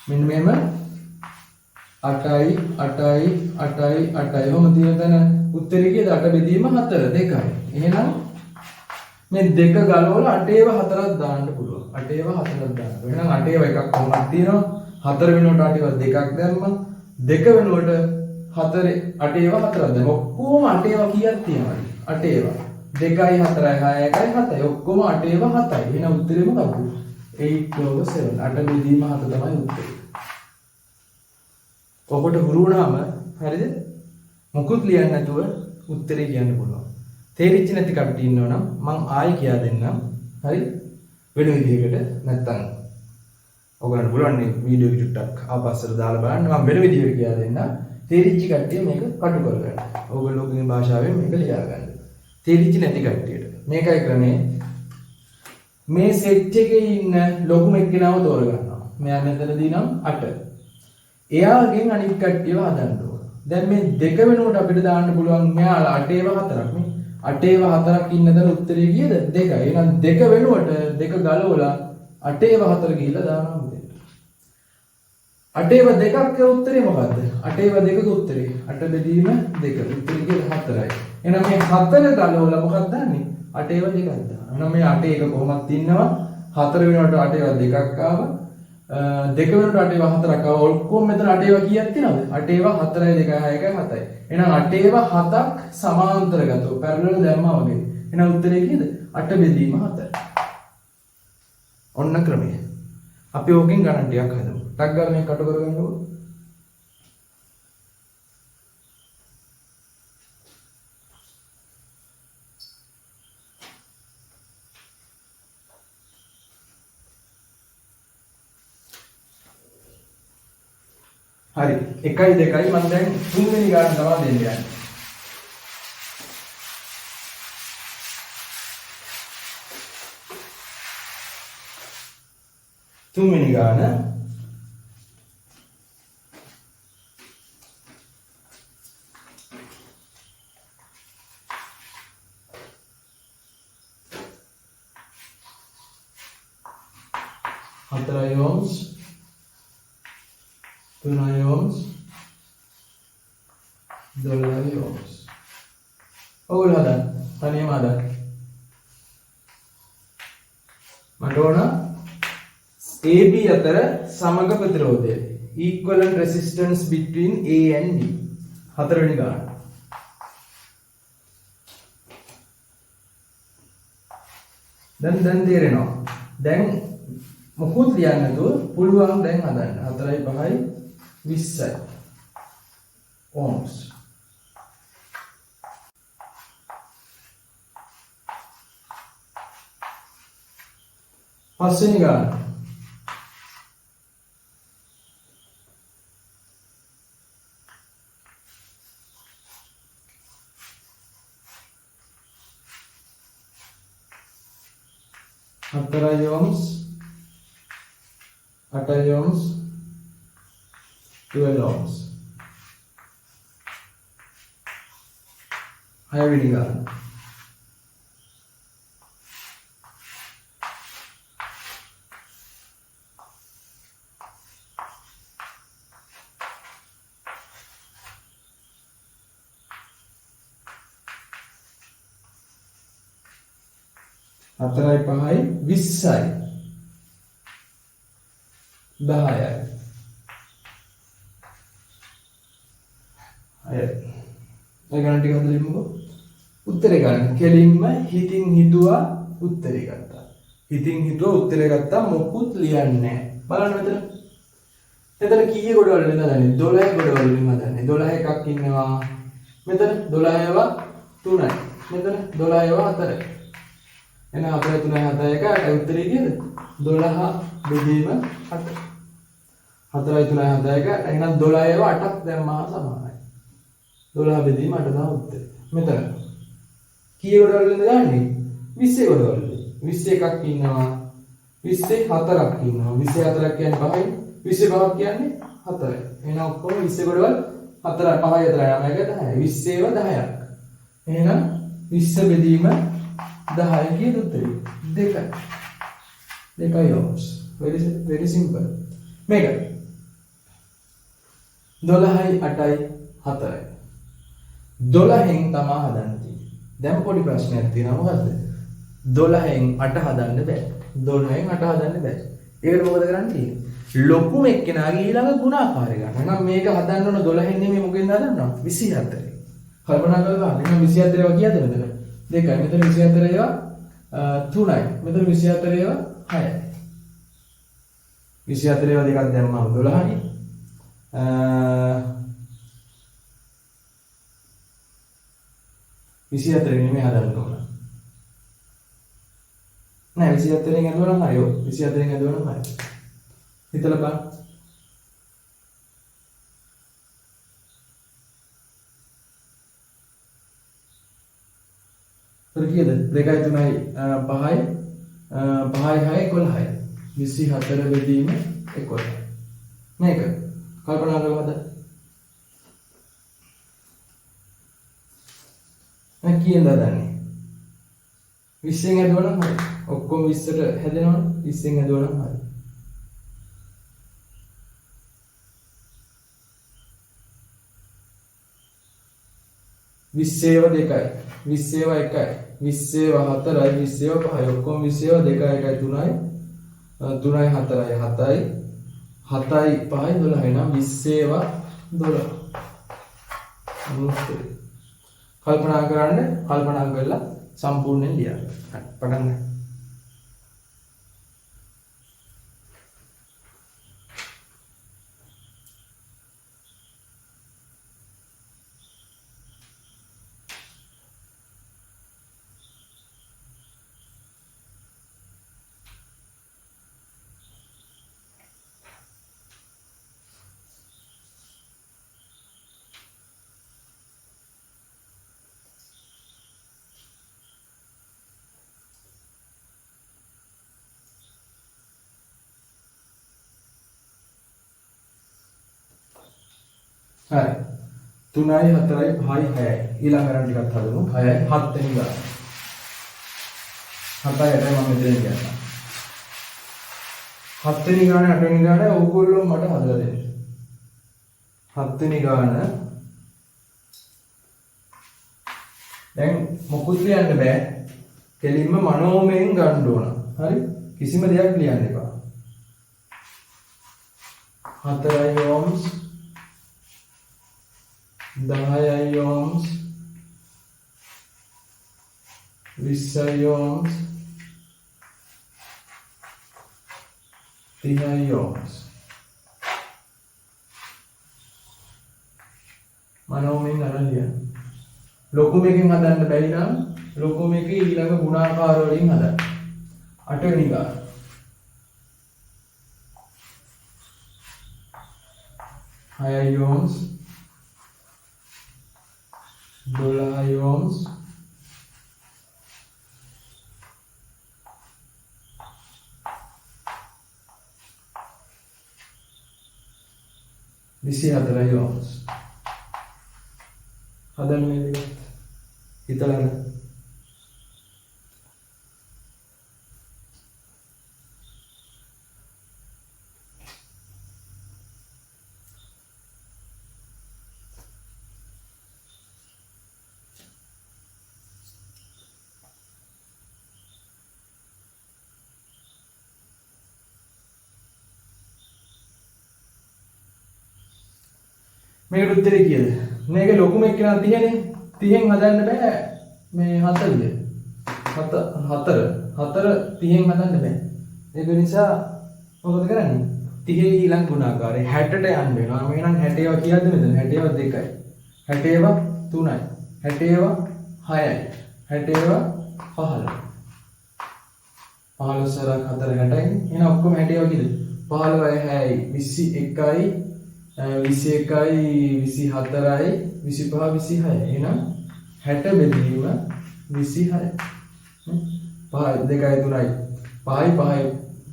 මෙන්න මෙහෙම 8යි 8යි 8යි 8යි ඔහොම තියෙන තැන උත්තරේ කීයද? 8 බෙදීම 4 2යි. එහෙනම් මේ දෙක ගලවලා 8 ඒවා 4ක් දාන්න පුළුවන්. 8 ඒවා 4ක් දාන්න පුළුවන්. එහෙනම් 8 ඒවා එකක් කොහොමද තියෙනවා? 4 වෙනුවට අටේවා දෙකක් දැම්මා. 2 වෙනුවට 4 අටේවා හතරක් දැම්මා. ඔක්කොම අටේවා කීයක් තියෙනවද? අටේවා 2යි 4යි 6යි 1යි 7යි. ඔක්කොම අටේවා 7යි. එහෙනම් උත්තරේ මොකද්ද? 8/7. 8 බෙදීම 7 තමයි උත්තරේ. ඔකට හුරු වුණාම හරිද? මොකුත් ලියන්න නැතුව උත්තරේ කියන්න පුළුවන්. තේරිච්ච නැති කට්ටිය ඉන්නවනම් මං ආයෙ කියා දෙන්නම්. හරි? වෙන විදිහකට නැත්තම් ඔයගොල්ලන්ට පුළුවන් මේ වීඩියෝ එක චුට්ටක් ආපස්සට දාලා බලන්න. මං වෙන විදිහකට කියා දෙන්නම්. තේරිච්ච කට්ටිය මේක කටු කරගන්න. ඔයගොල්ලෝගේ භාෂාවෙන් මේක ලියා ගන්න. තේරිච්ච නැති කට්ටියට මේකයි ක්‍රමේ. මේ සෙට් එකේ ඉන්න ලොකුම එක්කෙනාව තෝරගන්නවා. මෙයා මෙතනදී නම් 8. එයාගෙන් අනිත් කට්ටියව හදන්න ඕන. දැන් මේ දෙක වෙනුවට අපිට දාන්න පුළුවන් මෙයාලා අටේව හතරක් නේ. අටේව හතරක් ඉන්න තැන උත්තරේ කීයද? 2යි. එහෙනම් දෙක වෙනුවට දෙක ගලවලා අටේව හතර ගිහිල්ලා දානවා මෙතෙන්ට. අටේව දෙකක් උත්තරේ මොකද්ද? අටේව දෙකක උත්තරේ අට බෙදීම දෙක. උත්තරේ කීයද? 4යි. එහෙනම් මේ හතර ගලවලා මොකක්ද දාන්නේ? අටේව දෙකක් දානවා. එහෙනම් මේ අටේ එක කොහොමත් ඉන්නවා. හතර වෙනුවට අටේව දෙකක් ආවා. දෙක වෙනුවට අටේව හතරක් ආවා. ඔක්කොම මෙතන අටේව කීයක් තියෙනවද? අටේව 4යි 2යි 6යි 1යි 7යි. එහෙනම් අටේව හතක් සමාන්තරගතව පැරලල් දැම්මා වගේ. එහෙනම් උත්තරේ කීයද? අට බෙදීම 7. ඔන්න ක්‍රමය. අපි ඕකෙන් ගණන් ටිකක් හදමු. ටක් ගාලා මේක කටු කරගන්නකෝ. හරි. 1යි 2යි මම දැන් තුන්වෙනි ගාන තමයි දෙන්න යන්නේ. තුන්වෙනි ගාන හතරයි ඕම්ස් තුනයි ඕම්ස් 12යි ඕම්ස්. ඔයගොල්ලෝ හදන්න. තනියම හදන්න. මට ඕන AB අතර සමග ප්‍රතිරෝධය. Equivalent resistance between A and B. හතරවෙනි ගාන. දැන් තේරෙනවා. දැන් මොකුත් ලියන්න නැතුව පුළුවන් දැන් හදන්න. 4යි 5යි 20යි ඕම්ස්. පස්වෙනි ගාන. හතරයි ඕම්ස් අටයි ඕම්ස් 12 ඕම්ස්. හයවෙනි ගාන. හතරයි පහයි 20යි 10යි. හය. ඔය ගණන් ටික හදලා ඉමුකෝ. උත්තරේ ගන්න. කෙලින්ම හිතින් හිතුවා උත්තරේ ගත්තා. හිතින් හිතුවා උත්තරේ ගත්තා මොකුත් ලියන්නේ නැහැ. බලන්න මෙතන. මෙතන කීයේ ගොඩවල් වලින් හදන්නේ? 12 ගොඩවල් වලින් හදන්නේ. 12 එකක් ඉන්නවා. මෙතන 12 3යි. මෙතන 12 4යි. එහෙනම් 4 3 7 1 8 උත්තරේ කීයද? 12 බෙදීම 8. 4 3 7 1 8. එහෙනම් 12 8ක් දැම්මා සමානයි. 12 බෙදීම 8 තමයි උත්තරේ. මෙතන කීයේ ගොඩවල් වලින්ද දාන්නේ? 20 ගොඩවල් වලින්. 20 එකක් ඉන්නවා. 24ක් ඉන්නවා. 24ක් කියන්නේ 5යි. 25ක් කියන්නේ 4යි. එහෙනම් ඔක්කොම 20 ගොඩවල් 4 5යි 4යි 9 10යි. 20 ඒවා 10ක්. එහෙනම් 20 බෙදීම 10 කීයද උත්තරේ? 2යි. 2යි ඕම්ස්. Very very simple. මේක 12යි 8යි 4යි. 12න් තමා හදන්න තියෙන්නේ. දැන් පොඩි ප්‍රශ්නයක් තියෙනවා. මොකද්ද? 12න් 8 හදන්න බෑ. 12න් 8 හදන්න බෑ. ඒකට මොකද කරන්න තියෙන්නේ? ලොකුම එක්කෙනාගේ ඊළඟ ගුණාකාරය ගන්න. එහෙනම් මේක හදන්න ඕන 12 නෙමෙයි, මොකෙන්ද හදන්න ඕන? 24. කල්පනා කරලා බලන්න. එහෙනම් 24 ඒවා කීයද මෙතන? 2යි. මෙතන 24 ඒවා 3යි. මෙතන 24 ඒවා 6යි. 24 ඒවා දෙකක් දැම්මම 12නේ. 24 නෙමෙයි හදන්න ඕන. නෑ, 24 න් ඇදුවා නම් හරි. ඔව්, 24 න් ඇදුවා නම් හරි. හිතලා බලන්න. ඒතර කීයද? 2යි 3යි 5යි 5යි 6යි 11යි. 24 බෙදීම 11. මේක කල්පනා කරලා හදන්න. දැන් කීයෙන්ද හදන්නේ? 20න් හැදුවා නම් හරි. ඔක්කොම 20ට හැදෙනවනේ. 20න් හැදුවා නම් හරි. 20 2යි, 20 1යි, 20 4යි, 20 5යි. ඔක්කොම 20 2යි 1යි 3යි, 3යි 4යි 7යි, 7යි 5යි 12යි. නම් 20 12. උත්තරේ. කල්පනා කරන්න, කල්පනා කරලා සම්පූර්ණයෙන් ලියන්න. හරි, පටන් ගන්න. හරි. 3යි 4යි 5යි 6යි. ඊළඟ ගණන් ටිකක් හදමු. 6යි 7 වෙනි ගාන. 7යි 8යි මම මෙතන කියන්නම්. 7 වෙනි ගාන 8 වෙනි ගාන ඕගොල්ලෝ මට හදලා දෙන්න. 7 වෙනි ගාන දැන් මොකුත් ලියන්න බෑ. කෙලින්ම මනෝමයෙන් ගන්න ඕන. හරි? කිසිම දෙයක් ලියන්න එපා. 4යි ඕම්ස්, 10යි ඕම්ස්, 20යි ඕම්ස්, 30යි ඕම්ස්. මනෝමයෙන් අරන් ලියන්න. ලොකුම එකෙන් හදන්න බැරි නම් ලොකුම එකේ ඊළඟ ගුණාකාර වලින් හදන්න. 8 වෙනි ගාන. 6යි ඕම්ස්, 12යි ඕම්ස්, 24යි ඕම්ස්. හදන්න මේ දෙක. හිතලා හදන්න. මේකට උත්තරේ කීයද? මේක ලොකුම එක්කෙනා 30නේ. 30න් හදන්න බෑ මේ 40. 7 4 4 30න් හදන්න බෑ. ඒක නිසා මොකද කරන්නේ? 30 ඊළඟ ගුණාකාරය 60ට යන්න වෙනවා. මේ නම් 60 ඒවා කීයද මෙතන? 60 ඒවා 2යි. 60 ඒවා 3යි. 60 ඒවා 6යි. 60 ඒවා 15. 15 සැරයක් 4 60යි. එහෙනම් ඔක්කොම 60 ඒවා කීයද? 15යි 6යි 21යි 21යි 24යි 25 26යි. එහෙනම් 60 බෙදීම 26. 5යි 2යි 3යි 5යි 5යි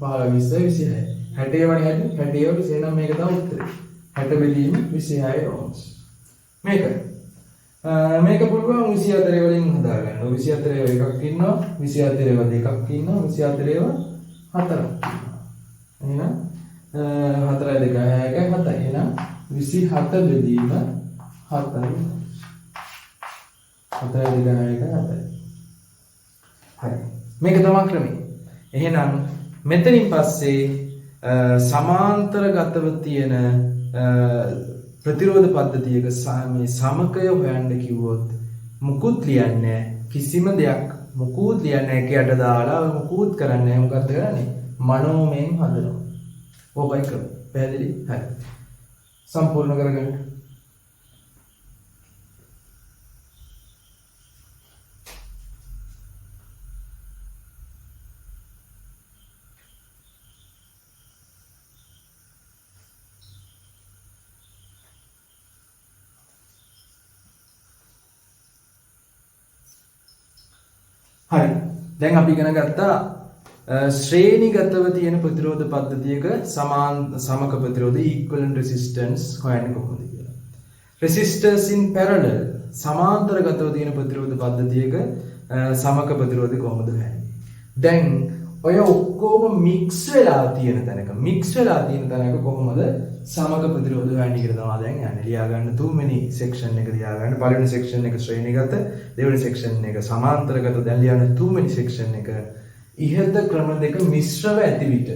15 20 26. 60 ඒවානේ 60 60 ඒවා 20. එහෙනම් මේක තමයි උත්තරේ. 60 බෙදීම 26 ඕම්ස්. මේක පුළුවන් 24 වලින් හදාගන්න. 24 ඒවා එකක් ඉන්නවා, 24 ඒවා දෙකක් ඉන්නවා, 24 ඒවා හතරක් ඉන්නවා. එහෙනම් 4යි 2යි 6යි 7යි. එහෙනම් 27 බෙදීම 7යි. 4යි 2යි 6යි 7යි. හරි. මේක තමයි ක්‍රමය. එහෙනම් මෙතනින් පස්සේ සමාන්තරගතව තියෙන ප්‍රතිරෝධ පද්ධතියක මේ සමකය හොයන්න කිව්වොත් මුකුත් ලියන්නේ, කිසිම දෙයක් මුකුත් ලියන්නේ නැහැ. එක යට දාලා ඔය මුකුත් කරන්නේ නැහැ. මොකද්ද කරන්නේ? මනෝමයෙන් හදනවා. ඕකයි ක්‍රම. පැහැදිලි? හරි. සම්පූර්ණ කරගන්න. හරි. දැන් අපි ඉගෙන ගත්තා ශ්‍රේණිගතව තියෙන ප්‍රතිරෝධ පද්ධතියක සමාන සමක ප්‍රතිරෝධ equivalent resistance හොයන්නේ කොහොමද කියලා. Resistors in parallel සමාන්තරගතව තියෙන ප්‍රතිරෝධ පද්ධතියක සමක ප්‍රතිරෝධය කොහොමද හොයන්නේ? දැන් ඔය ඔක්කොම මික්ස් වෙලා තියෙන තැනක, මික්ස් වෙලා තියෙන තැනක කොහොමද සමක ප්‍රතිරෝධ හොයන්නේ කියලා තමයි දැන් යන්නේ. ලියා ගන්න තුන්වෙනි සෙක්ෂන් එක ලියා ගන්න. පළවෙනි සෙක්ෂන් එක ශ්‍රේණිගත, දෙවෙනි සෙක්ෂන් එක සමාන්තරගත. දැන් ලියන්න තුන්වෙනි සෙක්ෂන් එක ඉහත ක්‍රම දෙක මිශ්‍රව ඇති විට,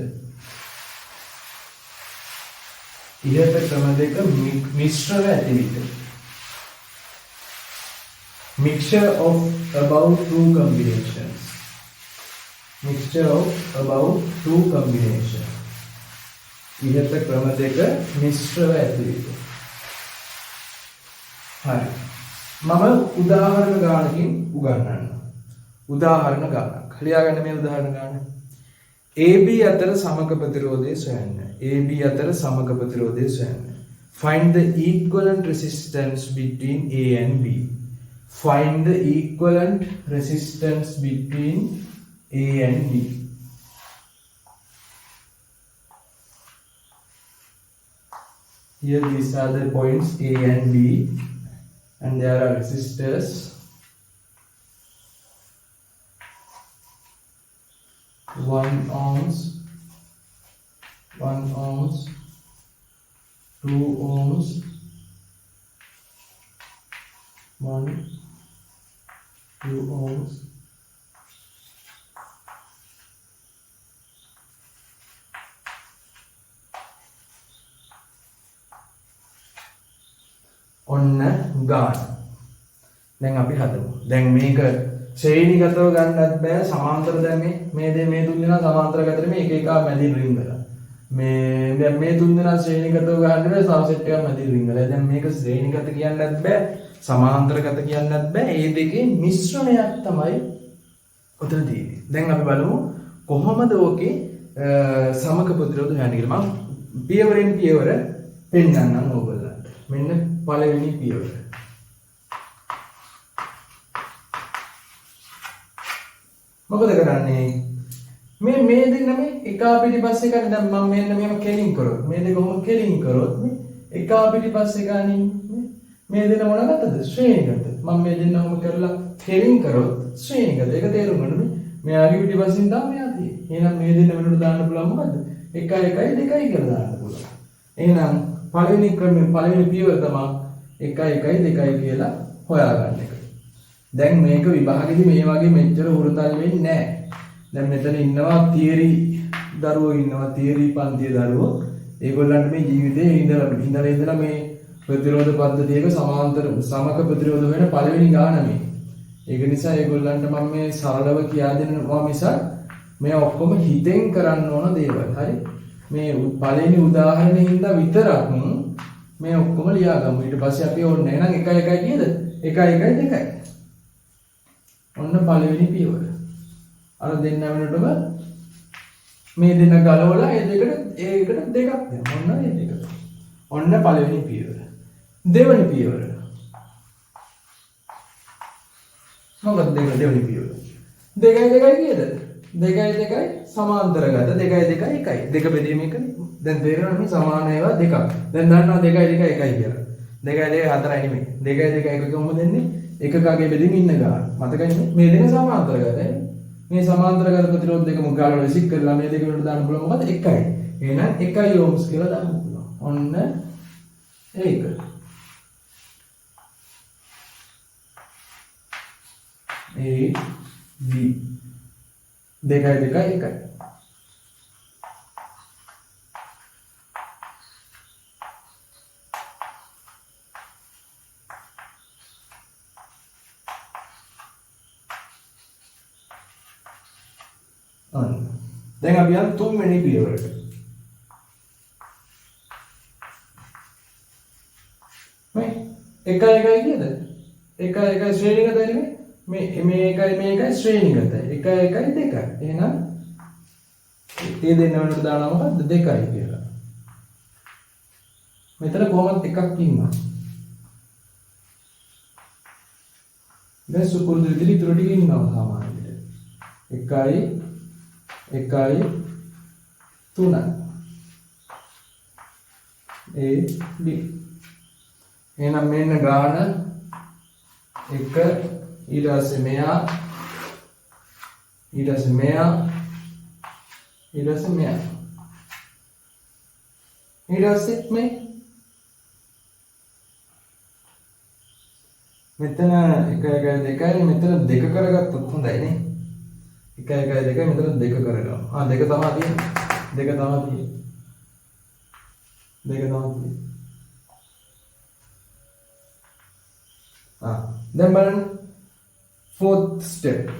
ඉහත ක්‍රම දෙක මිශ්‍රව ඇති විට, mixture of about two combinations, mixture of about two combinations, ඉහත ක්‍රම දෙක මිශ්‍රව ඇති විට. හරි, මම උදාහරණ ගානකින් උගන්වන්නම්. උදාහරණ ගානක් ලියාගන්න. මේ උදාහරණ ගාන AB අතර සමක ප්‍රතිරෝධය සොයන්න. AB අතර සමක ප්‍රතිරෝධය සොයන්න. Find the equivalent resistance between A and B. Find the equivalent resistance between A and B. Here these are the points A and B, and there are resistors 1 ohms, 1 ohms, 2 ohms, 1, 2 ohms, ඔන්න ගාන. දැන් අපි හදමු. දැන් මේක ශ්‍රේණිගතව ගන්නත් බෑ, සමාන්තර. දැන් මේ මේ දේ මේ තුන් දෙනා සමාන්තරගතව මේ එක එක මැදින් රිංගලා. මේ දැන් මේ තුන් දෙනා ශ්‍රේණිගතව ගන්න බෑ, තව සෙට් එකක් මැදින් රිංගලා. දැන් මේක ශ්‍රේණිගත කියන්නත් බෑ, සමාන්තරගත කියන්නත් බෑ. මේ දෙකේ මිශ්‍රණයක් තමයි ඔතන තියෙන්නේ. දැන් අපි බලමු කොහොමද ඕකේ සමක ප්‍රතිරෝධ හොයන්නේ කියලා. මම පියවරෙන් පියවර පෙන්නන්නම් ඕගොල්ලන්ට. මෙන්න පළවෙනි පියවර. මොකද කරන්නේ? මේ මේ දෙන්න මේ එක පිටිපස්සේ එකනේ. දැන් මම මෙන්න මෙහෙම කෙලින් කරොත්, මේ දෙක කොහොම කෙලින් කරොත් මේ එක පිටිපස්සේ එකනේ. මේ දෙන්න මොන ගතද? ශ්‍රේණිගත. මම මේ දෙන්න ඔහොම කරලා කෙලින් කරොත් ශ්‍රේණිගත. ඒක තේරුම් ගන්න මේ මෙයාගේ පිටිපස්සෙන් තමයි මෙයා තියෙන්නේ. එහෙනම් මේ දෙන්න වෙනුවට දාන්න පුළුවන් මොකද්ද? 1 1 2 කියලා දාන්න පුළුවන්. එහෙනම් පළවෙනි ක්‍රමය, පළවෙනි පියවර තමයි 1 1 2 කියලා හොයාගන්න එක. දැන් මේක විභාගෙදි මේ වගේ මෙච්චර හුරතල් වෙන්නේ නැහැ. දැන් මෙතන ඉන්නවා තියරි දරුවෝ ඉන්නවා, තියරි පන්තියේ දරුවෝ. ඒගොල්ලන්ට මේ ජීවිතේ ඉඳලා ඉඳලා ඉඳලා මේ ප්‍රතිරෝධ පද්ධතියක සමාන්තර සමක ප්‍රතිරෝධ වෙන පළවෙනි ගාන මේ. ඒක නිසා ඒගොල්ලන්ට මම මේ සරලව කියා දෙනවා මිසක් මේ ඔක්කොම හිතෙන් කරන්න ඕන දේවල්. හරි? මේ පළවෙනි උදාහරණේ හින්දා විතරක් මේ ඔක්කොම ලියාගමු. ඊට පස්සේ අපි ඕනේ එහෙනම් 1 1 කීයද? 1 1 2. ඔන්න පළවෙනි පියවර. අර දෙන්න වෙනකොටම මේ දෙන්න ගලවලා ඒ දෙකට ඒකට දෙකක් දෙන්න. ඔන්න ඒ දෙක. ඔන්න පළවෙනි පියවර. දෙවෙනි පියවර. මොකක්ද දෙවෙනි පියවර? 2 2 කීයද? 2 2 සමාන්තරගත 2 2 1. දෙක බෙදීම එකනේ. දැන් තේරෙනවද මේ සමාන ඒවා දෙකක්. දැන් දන්නවා 2 2 1 කියලා. 2 2 4 නෙමෙයි. 2 2 1 කොහොමද එන්නේ? එකකගේ බෙදීම ඉන්න ගාන. මතකයිනේ? මේ දෙක සමාන්තරගතයි. මේ සමාන්තරගත ප්‍රතිරෝධ දෙකම ගාන විසික් කරලා මේ දෙක වලට දාන්න පුළුවන් මොකද්ද? 1යි. එහෙනම් 1 ඕම්ස් කියලා දාන්න පුළුවන්. ඔන්න ඒක. A B 2 2 1. අන්න. දැන් අපි යන් තුන්වෙනි පියවරට. මේ 1 1 කීයද? 1 1 ශ්‍රේණිගතයි නෙමෙයි. මේ මේ එකයි මේ එකයි ශ්‍රේණිගතයි. 1 1 2. එහෙනම් ඒ දෙන්න වෙනකොට දානවා මොකද්ද? 2යි කියලා. මෙතන කොහොමද එකක් ඉන්නවා. දැන් සුපුරුදු විදිහට ඉතුරු ටික ඉන්නවා සාමාන්‍යයෙන්. 1 1 3 A B. එහෙනම් මෙන්න ගාන 1, ඊට පස්සේ මෙයා, ඊට පස්සේ මෙයා, ඊට පස්සේ මෙයා, ඊට පස්සේ මේ මෙතන 1 1 2යි, මෙතන 2 කරගත්තොත් හොඳයි නේ. 1 1 2 මෙතන 2 කරගමු. ආ 2 තමයි තියෙන්නේ. 2 තමයි තියෙන්නේ. 2 තමයි තියෙන්නේ. ආ දැන් බලන්න fourth step.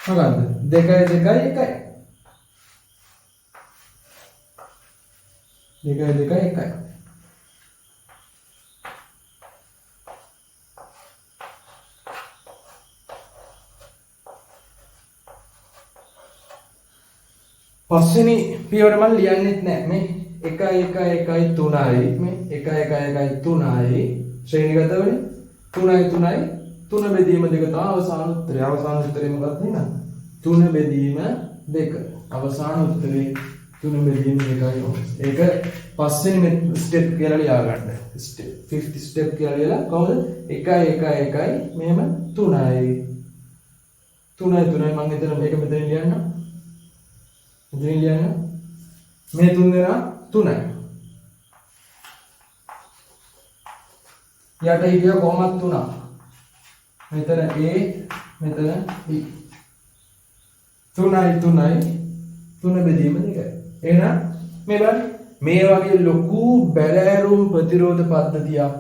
මොකද්ද? 2 2 1. 2 2 1. පස්වෙනි පියවර මම ලියන්නෙත් නෑ. මේ 1 1 1 3යි, මේ 1 1 1 3යි ශ්‍රේණිගත වෙන්නේ 3යි 3යි 3 බෙදීම 2 තමයි අවසාන උත්තරය. අවසාන උත්තරේ මොකක්ද එහෙනම්? 3 බෙදීම 2. අවසාන උත්තරේ 3 බෙදීම 2යි ඕම්ස්. ඒක පස්වෙනි ස්ටෙප් කියලා ලියා ගන්න. ස්ටෙප් ෆිෆ්ත් ස්ටෙප් කියලා ලියලා කොහොමද? 1 1 1 මෙහෙම 3යි 3යි 3යි මම හිතන මේක මෙතන ලියන්න. මෙතන ලියන්න. මේ තුන් දෙනා 3යි. යට හිටියා කොහොමද 3ක්. මෙතන A මෙතන B. 3යි 3යි 3 බෙදීම 2යි. එහෙනම් මේ බලන්න මේ වගේ ලොකු බැලෑරුම් ප්‍රතිරෝධ පද්ධතියක්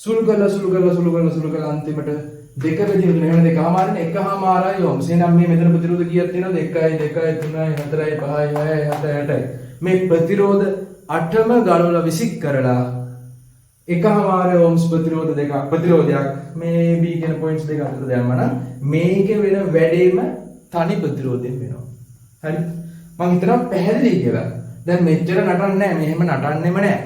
සුළු කරලා සුළු කරලා සුළු කරලා සුළු කරලා අන්තිමට 2 බෙදීම 3. එහෙනම් දෙකමාරනේ 1.5යි ඕම්ස්. එහෙනම් මේ මෙතන ප්‍රතිරෝධ කීයක් තියෙනවද? 1යි 2යි 3යි 4යි 5යි 6යි 7යි 8යි. මේ ප්‍රතිරෝධ 8ම ගලවලා විසික් කරලා 1.5 ඕම්ස් ප්‍රතිරෝධ දෙකක් ප්‍රතිරෝධයක් මේ B කියන පොයින්ට්ස් දෙක අතර දැම්මම නම් මේකේ වෙන වැඩේම තනි ප්‍රතිරෝධයෙන් වෙනවා. හරි? මං හිතනවා පැහැදිලි කියලා. දැන් මෙච්චර නටන්නේ නැහැ. මෙහෙම නටන්නෙම නැහැ.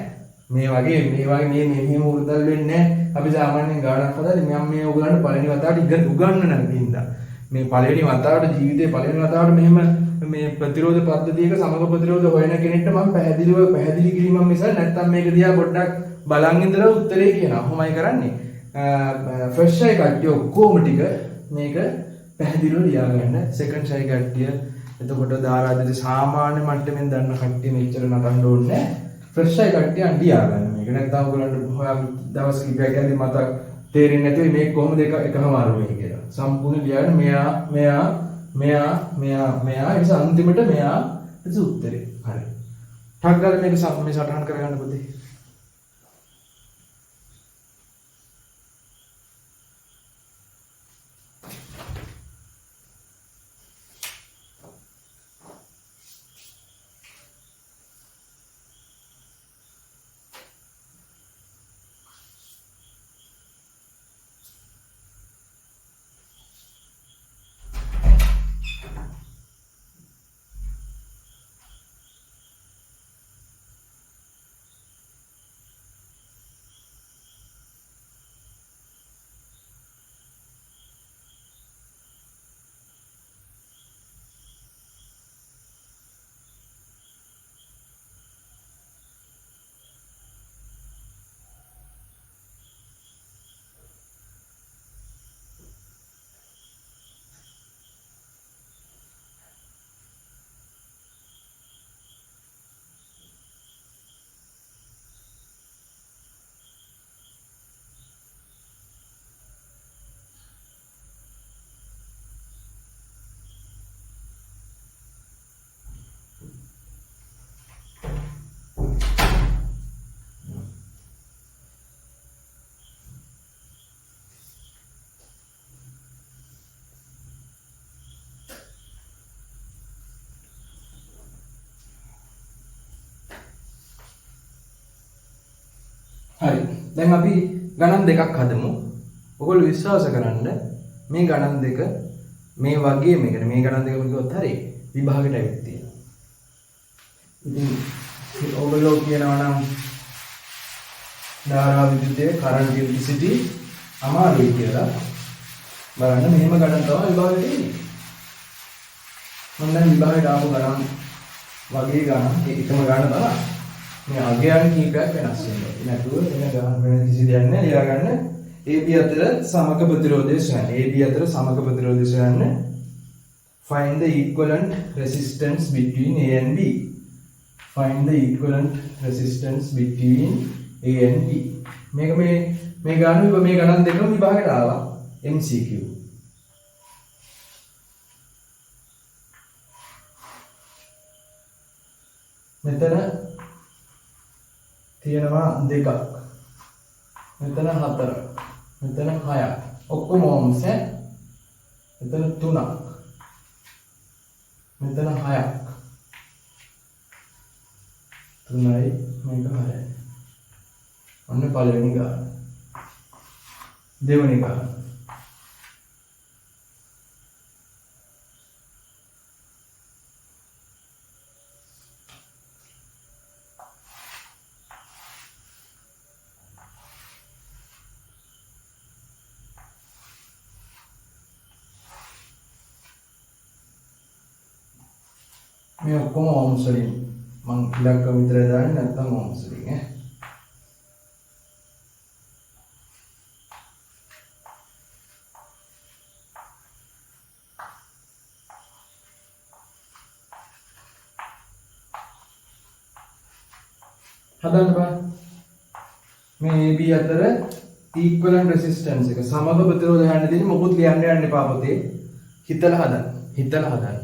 මේ වගේ මේ වගේ මේ මෙහෙම උරුදල් වෙන්නේ නැහැ. අපි සාමාන්‍යයෙන් ගානක් හදලා මම මේ ඔයගලන්ට පළවෙනි වතාවට ඉගෙන උගන්වන හින්දා මේ පළවෙනි වතාවට ජීවිතේ පළවෙනි වතාවට මෙහෙම මේ ප්‍රතිරෝධ පද්ධතියක සමග ප්‍රතිරෝධ හොයන කෙනෙක්ට මම පැහැදිලිව පැහැදිලි කිරීමක් මිස නැත්තම් මේක දිහා පොඩ්ඩක් බලන් ඉඳලා උත්තරේ කියනවා. කොහොමයි කරන්නේ? ෆස්ට් ෂයි කට්ටිය ඔක්කොම ටික මේක පැහැදිලිව ලියාගන්න. සෙකන්ඩ් ෂයි කට්ටිය එතකොට ධාරාදිත සාමාන්‍ය මට්ටමින් දන්න කට්ටිය මෙච්චර නටන්න ඕනේ නැහැ. ෆ්‍රෙෂ් අය කට්ටිය අන් ලියාගන්න මේක. නැත්නම් ඔයගොල්ලන්ට හොයා දවස් කිහිපයක් යද්දි මතක් තේරෙන්නේ නැතුව මේක කොහොමද එක එකමාරු වෙන්නේ කියලා. සම්පූර්ණ ලියාගෙන මෙයා මෙයා මෙයා මෙයා මෙයා ඊට පස්සේ අන්තිමට මෙයා ඊට උත්තරේ. හරි. ටක් ගාලා මේක මේ සටහන් කරගන්න පුතේ. හරි. දැන් අපි ගණන් දෙකක් හදමු. ඔයගොල්ලෝ විශ්වාස කරන්න මේ ගණන් දෙක මේ වගේම, ඒ කියන්නේ මේ ගණන් දෙකම කිව්වොත් හරි විභාගෙට ඇවිත් තියෙනවා. ඉතින් ඔයගොල්ලෝ කියනවා නම් ධාරා විද්‍යුතයේ කරන්ට් ඉලෙක්ට්‍රිසිටි අමාරුයි කියලා. බලන්න මෙහෙම ගණන් තමයි විභාගෙට එන්නේ. මම දැන් විභාගෙට ආපු ගණන් වගේ ගණන්, ඒ එකම ගණන තමයි. මේ අගයන් කීපයක් වෙනස් වෙනවා. නැතුව වෙන ගණන් වෙන කිසි දෙයක් නෑ. ලියා ගන්න. AB අතර සමක ප්‍රතිරෝධය සොයන්න. AB අතර සමක ප්‍රතිරෝධය සොයන්න. Find the equivalent resistance between A and B. Find the equivalent resistance between A and B. මේක මේ මේ ගණන් මේ ගණන් දෙකම විභාගයට ආවා. MCQ. මෙතන තියෙනවා දෙකක්. මෙතන හතරක්. මෙතන හයක්. ඔක්කොම ඕම්ස් ඈ. මෙතන තුනක්. මෙතන හයක්. තුනයි මේක හයයි. ඔන්න පළවෙනි ගාන. දෙවෙනි ගාන. මේ ඔක්කොම ඕම්ස් වලින් මං ඉලක්කම විතරයි දාන්නේ, නැත්තම් ඕම්ස් වලින් ඈ. හදන්න බෑ. මේ AB අතර equivalent resistance එක සමග ප්‍රතිරෝධ හොයන්න තියෙන්නේ. මොකුත් ලියන්න යන්න එපා පොතේ. හිතලා හදන්න. හිතලා හදන්න.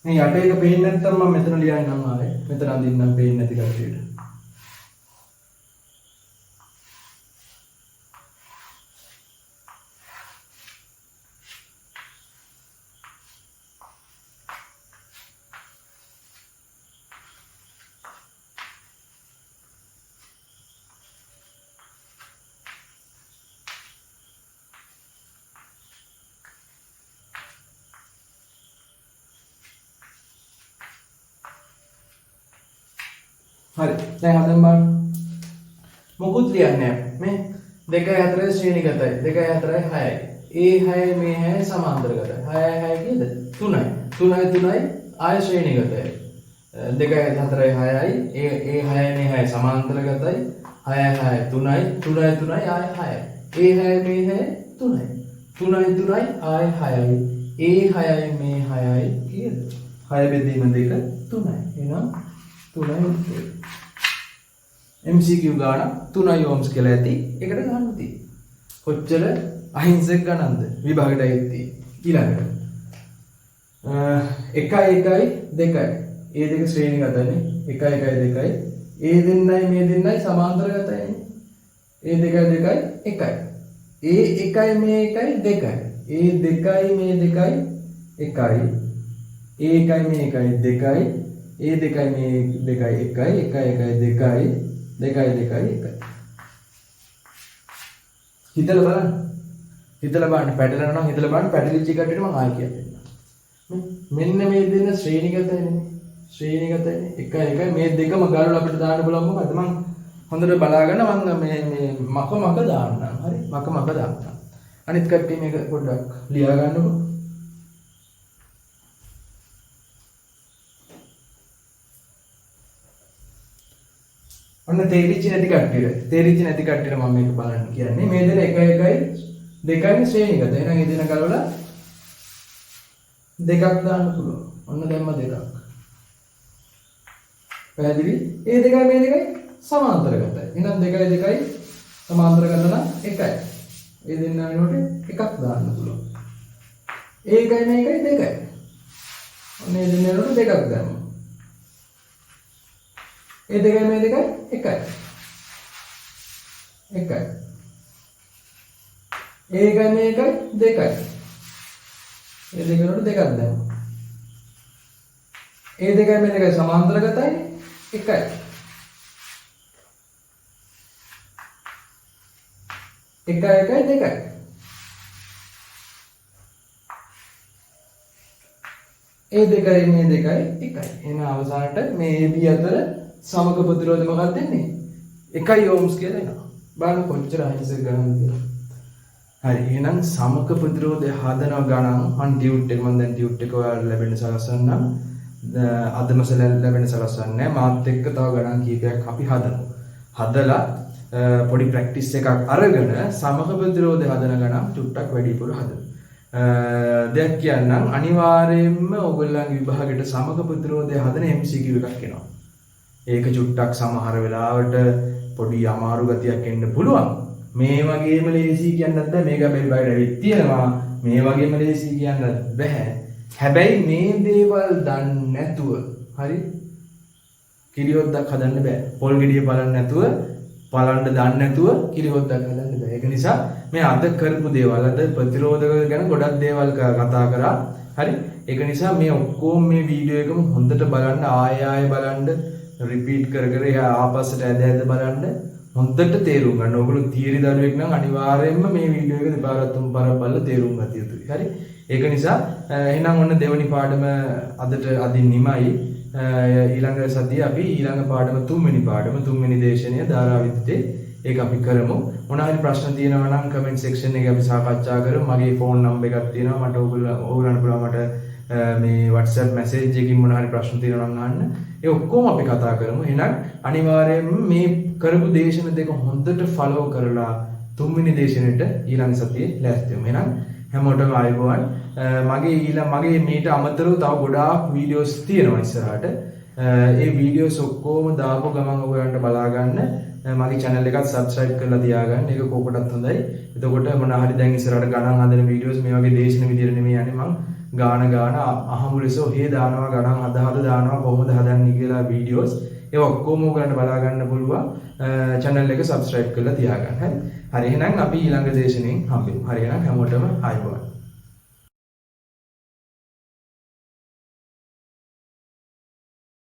මේ යට එක පේන්නේ නැත්නම් මම මෙතන ලියන්නම් ආයේ. මෙතන අඳින්නම් පේන්නේ නැති කට්ටියට. හරි. දැන් හදන්න බලන්න. මොකුත් ලියන්නේ නැහැ. මේ 2 4 ශ්‍රේණිගතයි. 2 4 6යි. ඒ 6 මේ 6 සමාන්තරගතයි. 6 6 කීයද? 3යි. 3යි 3යි ආය ශ්‍රේණිගතයි. 2 4 6යි. ඒ 6 මේ 6 සමාන්තරගතයි. 6 6 3යි. 3යි 3යි ආය 6යි. ඒ 6 මේ 6 3යි. 3යි 3යි ආය 6යි. ඒ 6යි මේ 6යි කීයද? 6 බෙදීම 2 3යි. එහෙනම් 3යි උත්තරේ. MCQ ගාන 3යි ඕම්ස් කියලා ඇති. ඒකට ගන්න තියෙන්නේ. කොච්චර අහිංසක ගණන්ද විභාගයට ඇවිත් තියෙන්නේ. ඊළඟට 1 1 2යි. ඒ දෙක ශ්‍රේණිගතනේ. 1 1 2යි. ඒ දෙන්නයි මේ දෙන්නයි සමාන්තරගතයිනේ. ඒ දෙකයි දෙකයි 1යි. ඒ 1යි මේ 1යි 2යි. ඒ දෙකයි මේ දෙකයි 1යි. ඒ 1යි මේ 1යි 2යි. ඒ දෙකයි මේ දෙකයි 1යි. 1 1 2යි. 2යි 2යි 1යි. හිතලා බලන්න. හිතලා බලන්න. පැටලෙනවා නම් හිතලා බලන්න. පැටලිච්ච කට්ටියට මං ආයෙ කියලා දෙන්නම්. මෙන්න මේ දෙන්න ශ්‍රේණිගතයිනේ. ශ්‍රේණිගතයිනේ. 1 1 මේ දෙකම ගලවලා අපිට දාන්න බලමු. මොකද මං හොඳට බලාගෙන මං මේ මක මක දාන්නම්. හරි? මක මක දාන්නම්. අනිත් කට්ටිය මේක පොඩ්ඩක් ලියා ගන්නකෝ. ඔන්න තේරිච්ච නැති කට්ටියට. තේරිච්ච නැති කට්ටියට මම මේක බලන්න කියන්නේ. මේ දෙන 1 1 2යි ශ්‍රේණිගත. එහෙනම් මේ දෙන ගලවලා දෙකක් දාන්න පුළුවන්. ඔන්න දැම්ම දෙකක්. පැහැදිලි? ඒ දෙකයි මේ දෙකයි සමාන්තරගතයි. එහෙනම් දෙකයි දෙකයි සමාන්තරගත නම් 1යි. ඒ දෙන්න වෙනකොට එකක් දාන්න පුළුවන්. ඒ එකයි මේ එකයි දෙකයි. ඔන්න ඒ දෙන්න වෙනකොට දෙකක් දැම්මා. ඒ දෙකයි මේ දෙකයි එකයි. එකයි. ඒකයි මේ එකයි දෙකයි. ඒ දෙක වලට දෙකක් දැම්මා. ඒ දෙකයි මේ දෙකයි සමාන්තරගතයි එකයි. එකයි එකයි දෙකයි. ඒ දෙකයි මේ දෙකයි එකයි. එහෙනම් අවසානට මේ AB අතර සමග ප්‍රතිරෝධ මොකක්ද දෙන්නේ? 1 ඕම්ස් කියලා එනවා. බලන්න කොච්චර අහිංසක ගණන්ද කියලා. හරි, එහෙනම් සමක ප්‍රතිරෝධය හදන ගණන් මං ටියුට් එක මං දැන් ටියුට් එක ඔයාලට ලැබෙන්න සලස්වන්නම්. අදම ලැබෙන්න සලස්වන්නේ නෑ. මාත් එක්ක තව ගණන් කීපයක් අපි හදමු. හදලා පොඩි ප්‍රැක්ටිස් එකක් අරගෙන සමක ප්‍රතිරෝධය හදන ගණන් චුට්ටක් වැඩිපුර හදමු. දෙයක් කියන්නම්, අනිවාර්යයෙන්ම ඔයගොල්ලන්ගේ විභාගෙට සමක ප්‍රතිරෝධය හදන MCQ එකක් එනවා. ඒක චුට්ටක් සමහර වෙලාවට පොඩි අමාරු ගතියක් එන්න පුළුවන්. මේ වගේම ලේසි කියන්නත් බෑ. මේක හැබැයි බයර ඇවිත් තියෙනවා. මේ වගේම ලේසි කියන්නත් බෑ. හැබැයි මේ දේවල් දන්නේ නැතුව හරි කිරිහොද්දක් හදන්න බෑ. පොල් ගෙඩිය බලන්න නැතුව, බලන්න දන්නේ නැතුව කිරිහොද්දක් හදන්න බෑ. ඒක නිසා මේ අද කරපු දේවල්, අද ප්‍රතිරෝධක ගැන ගොඩක් දේවල් කතා කරා. හරි. ඒක නිසා මේ ඔක්කොම මේ වීඩියෝ එකම හොඳට බලන්න, ආයෙ ආයෙ බලන්න, රිපීට් කර කර එහා ආපස්සට ඇද ඇද බලන්න, හොඳට තේරුම් ගන්න. ඔයගොල්ලෝ තියරි දරුවෙක් නම් අනිවාර්යයෙන්ම මේ වීඩියෝ එක දෙපාරක් තුන් පාරක් බලලා තේරුම් ගත යුතුයි. හරි. ඒක නිසා එහෙනම් ඔන්න දෙවනි පාඩම අදට අදින් නිමයි. ඊළඟ සතියේ අපි ඊළඟ පාඩම තුන්වෙනි පාඩම තුන්වෙනි දේශනය ධාරා විද්‍යුතේ ඒක අපි කරමු. මොන හරි ප්‍රශ්න තියෙනවා නම් කමෙන්ට් සෙක්ෂන් එකේ අපි සාකච්ඡා කරමු. මගේ ෆෝන් නම්බර් එකක් තියෙනවා. මට ඔයගොල්ලන්ට පුළුවන් මට මේ WhatsApp message එකකින් මොන හරි ප්‍රශ්න තියෙනවා නම් අහන්න. ඒ ඔක්කොම අපි කතා කරමු. එහෙනම් අනිවාර්යයෙන්ම මේ කරපු දේශන දෙක හොඳට ෆලෝ කරලා තුන්වෙනි දේශනෙට ඊළඟ සතියේ ලෑස්ති වෙමු. එහෙනම් හැමෝටම ආයුබෝවන්. මගේ මීට අමතරව තව ගොඩාක් වීඩියෝස් තියෙනවා ඉස්සරහට. ඒ වීඩියෝස් ඔක්කොම දාපු ගමන් ඔයගොල්ලන්ට බලා ගන්න. මගේ channel එකත් subscribe කරලා තියාගන්න. ඒක කොකටත් හොඳයි. එතකොට මොන හරි දැන් ඉස්සරහට ගණන් හදන වීඩියෝස් මේ වගේ දේශන විදියට නෙමෙයි යන්නේ. මං ගාන ගාන අහඹු ලෙස ඔහේ දානවා, ගණන් හද හද දානවා කොහොමද හදන්නේ කියලා වීඩියෝස්. ඒවා ඔක්කොම ඔයගොල්ලන්ට බලා ගන්න පුළුවන්. channel එක subscribe කරලා තියාගන්න. හරි. හරි, එහෙනම් අපි ඊළඟ දේශනෙන් හම්බෙමු. හරි, එහෙනම් හැමෝටම ආයුබෝවන්.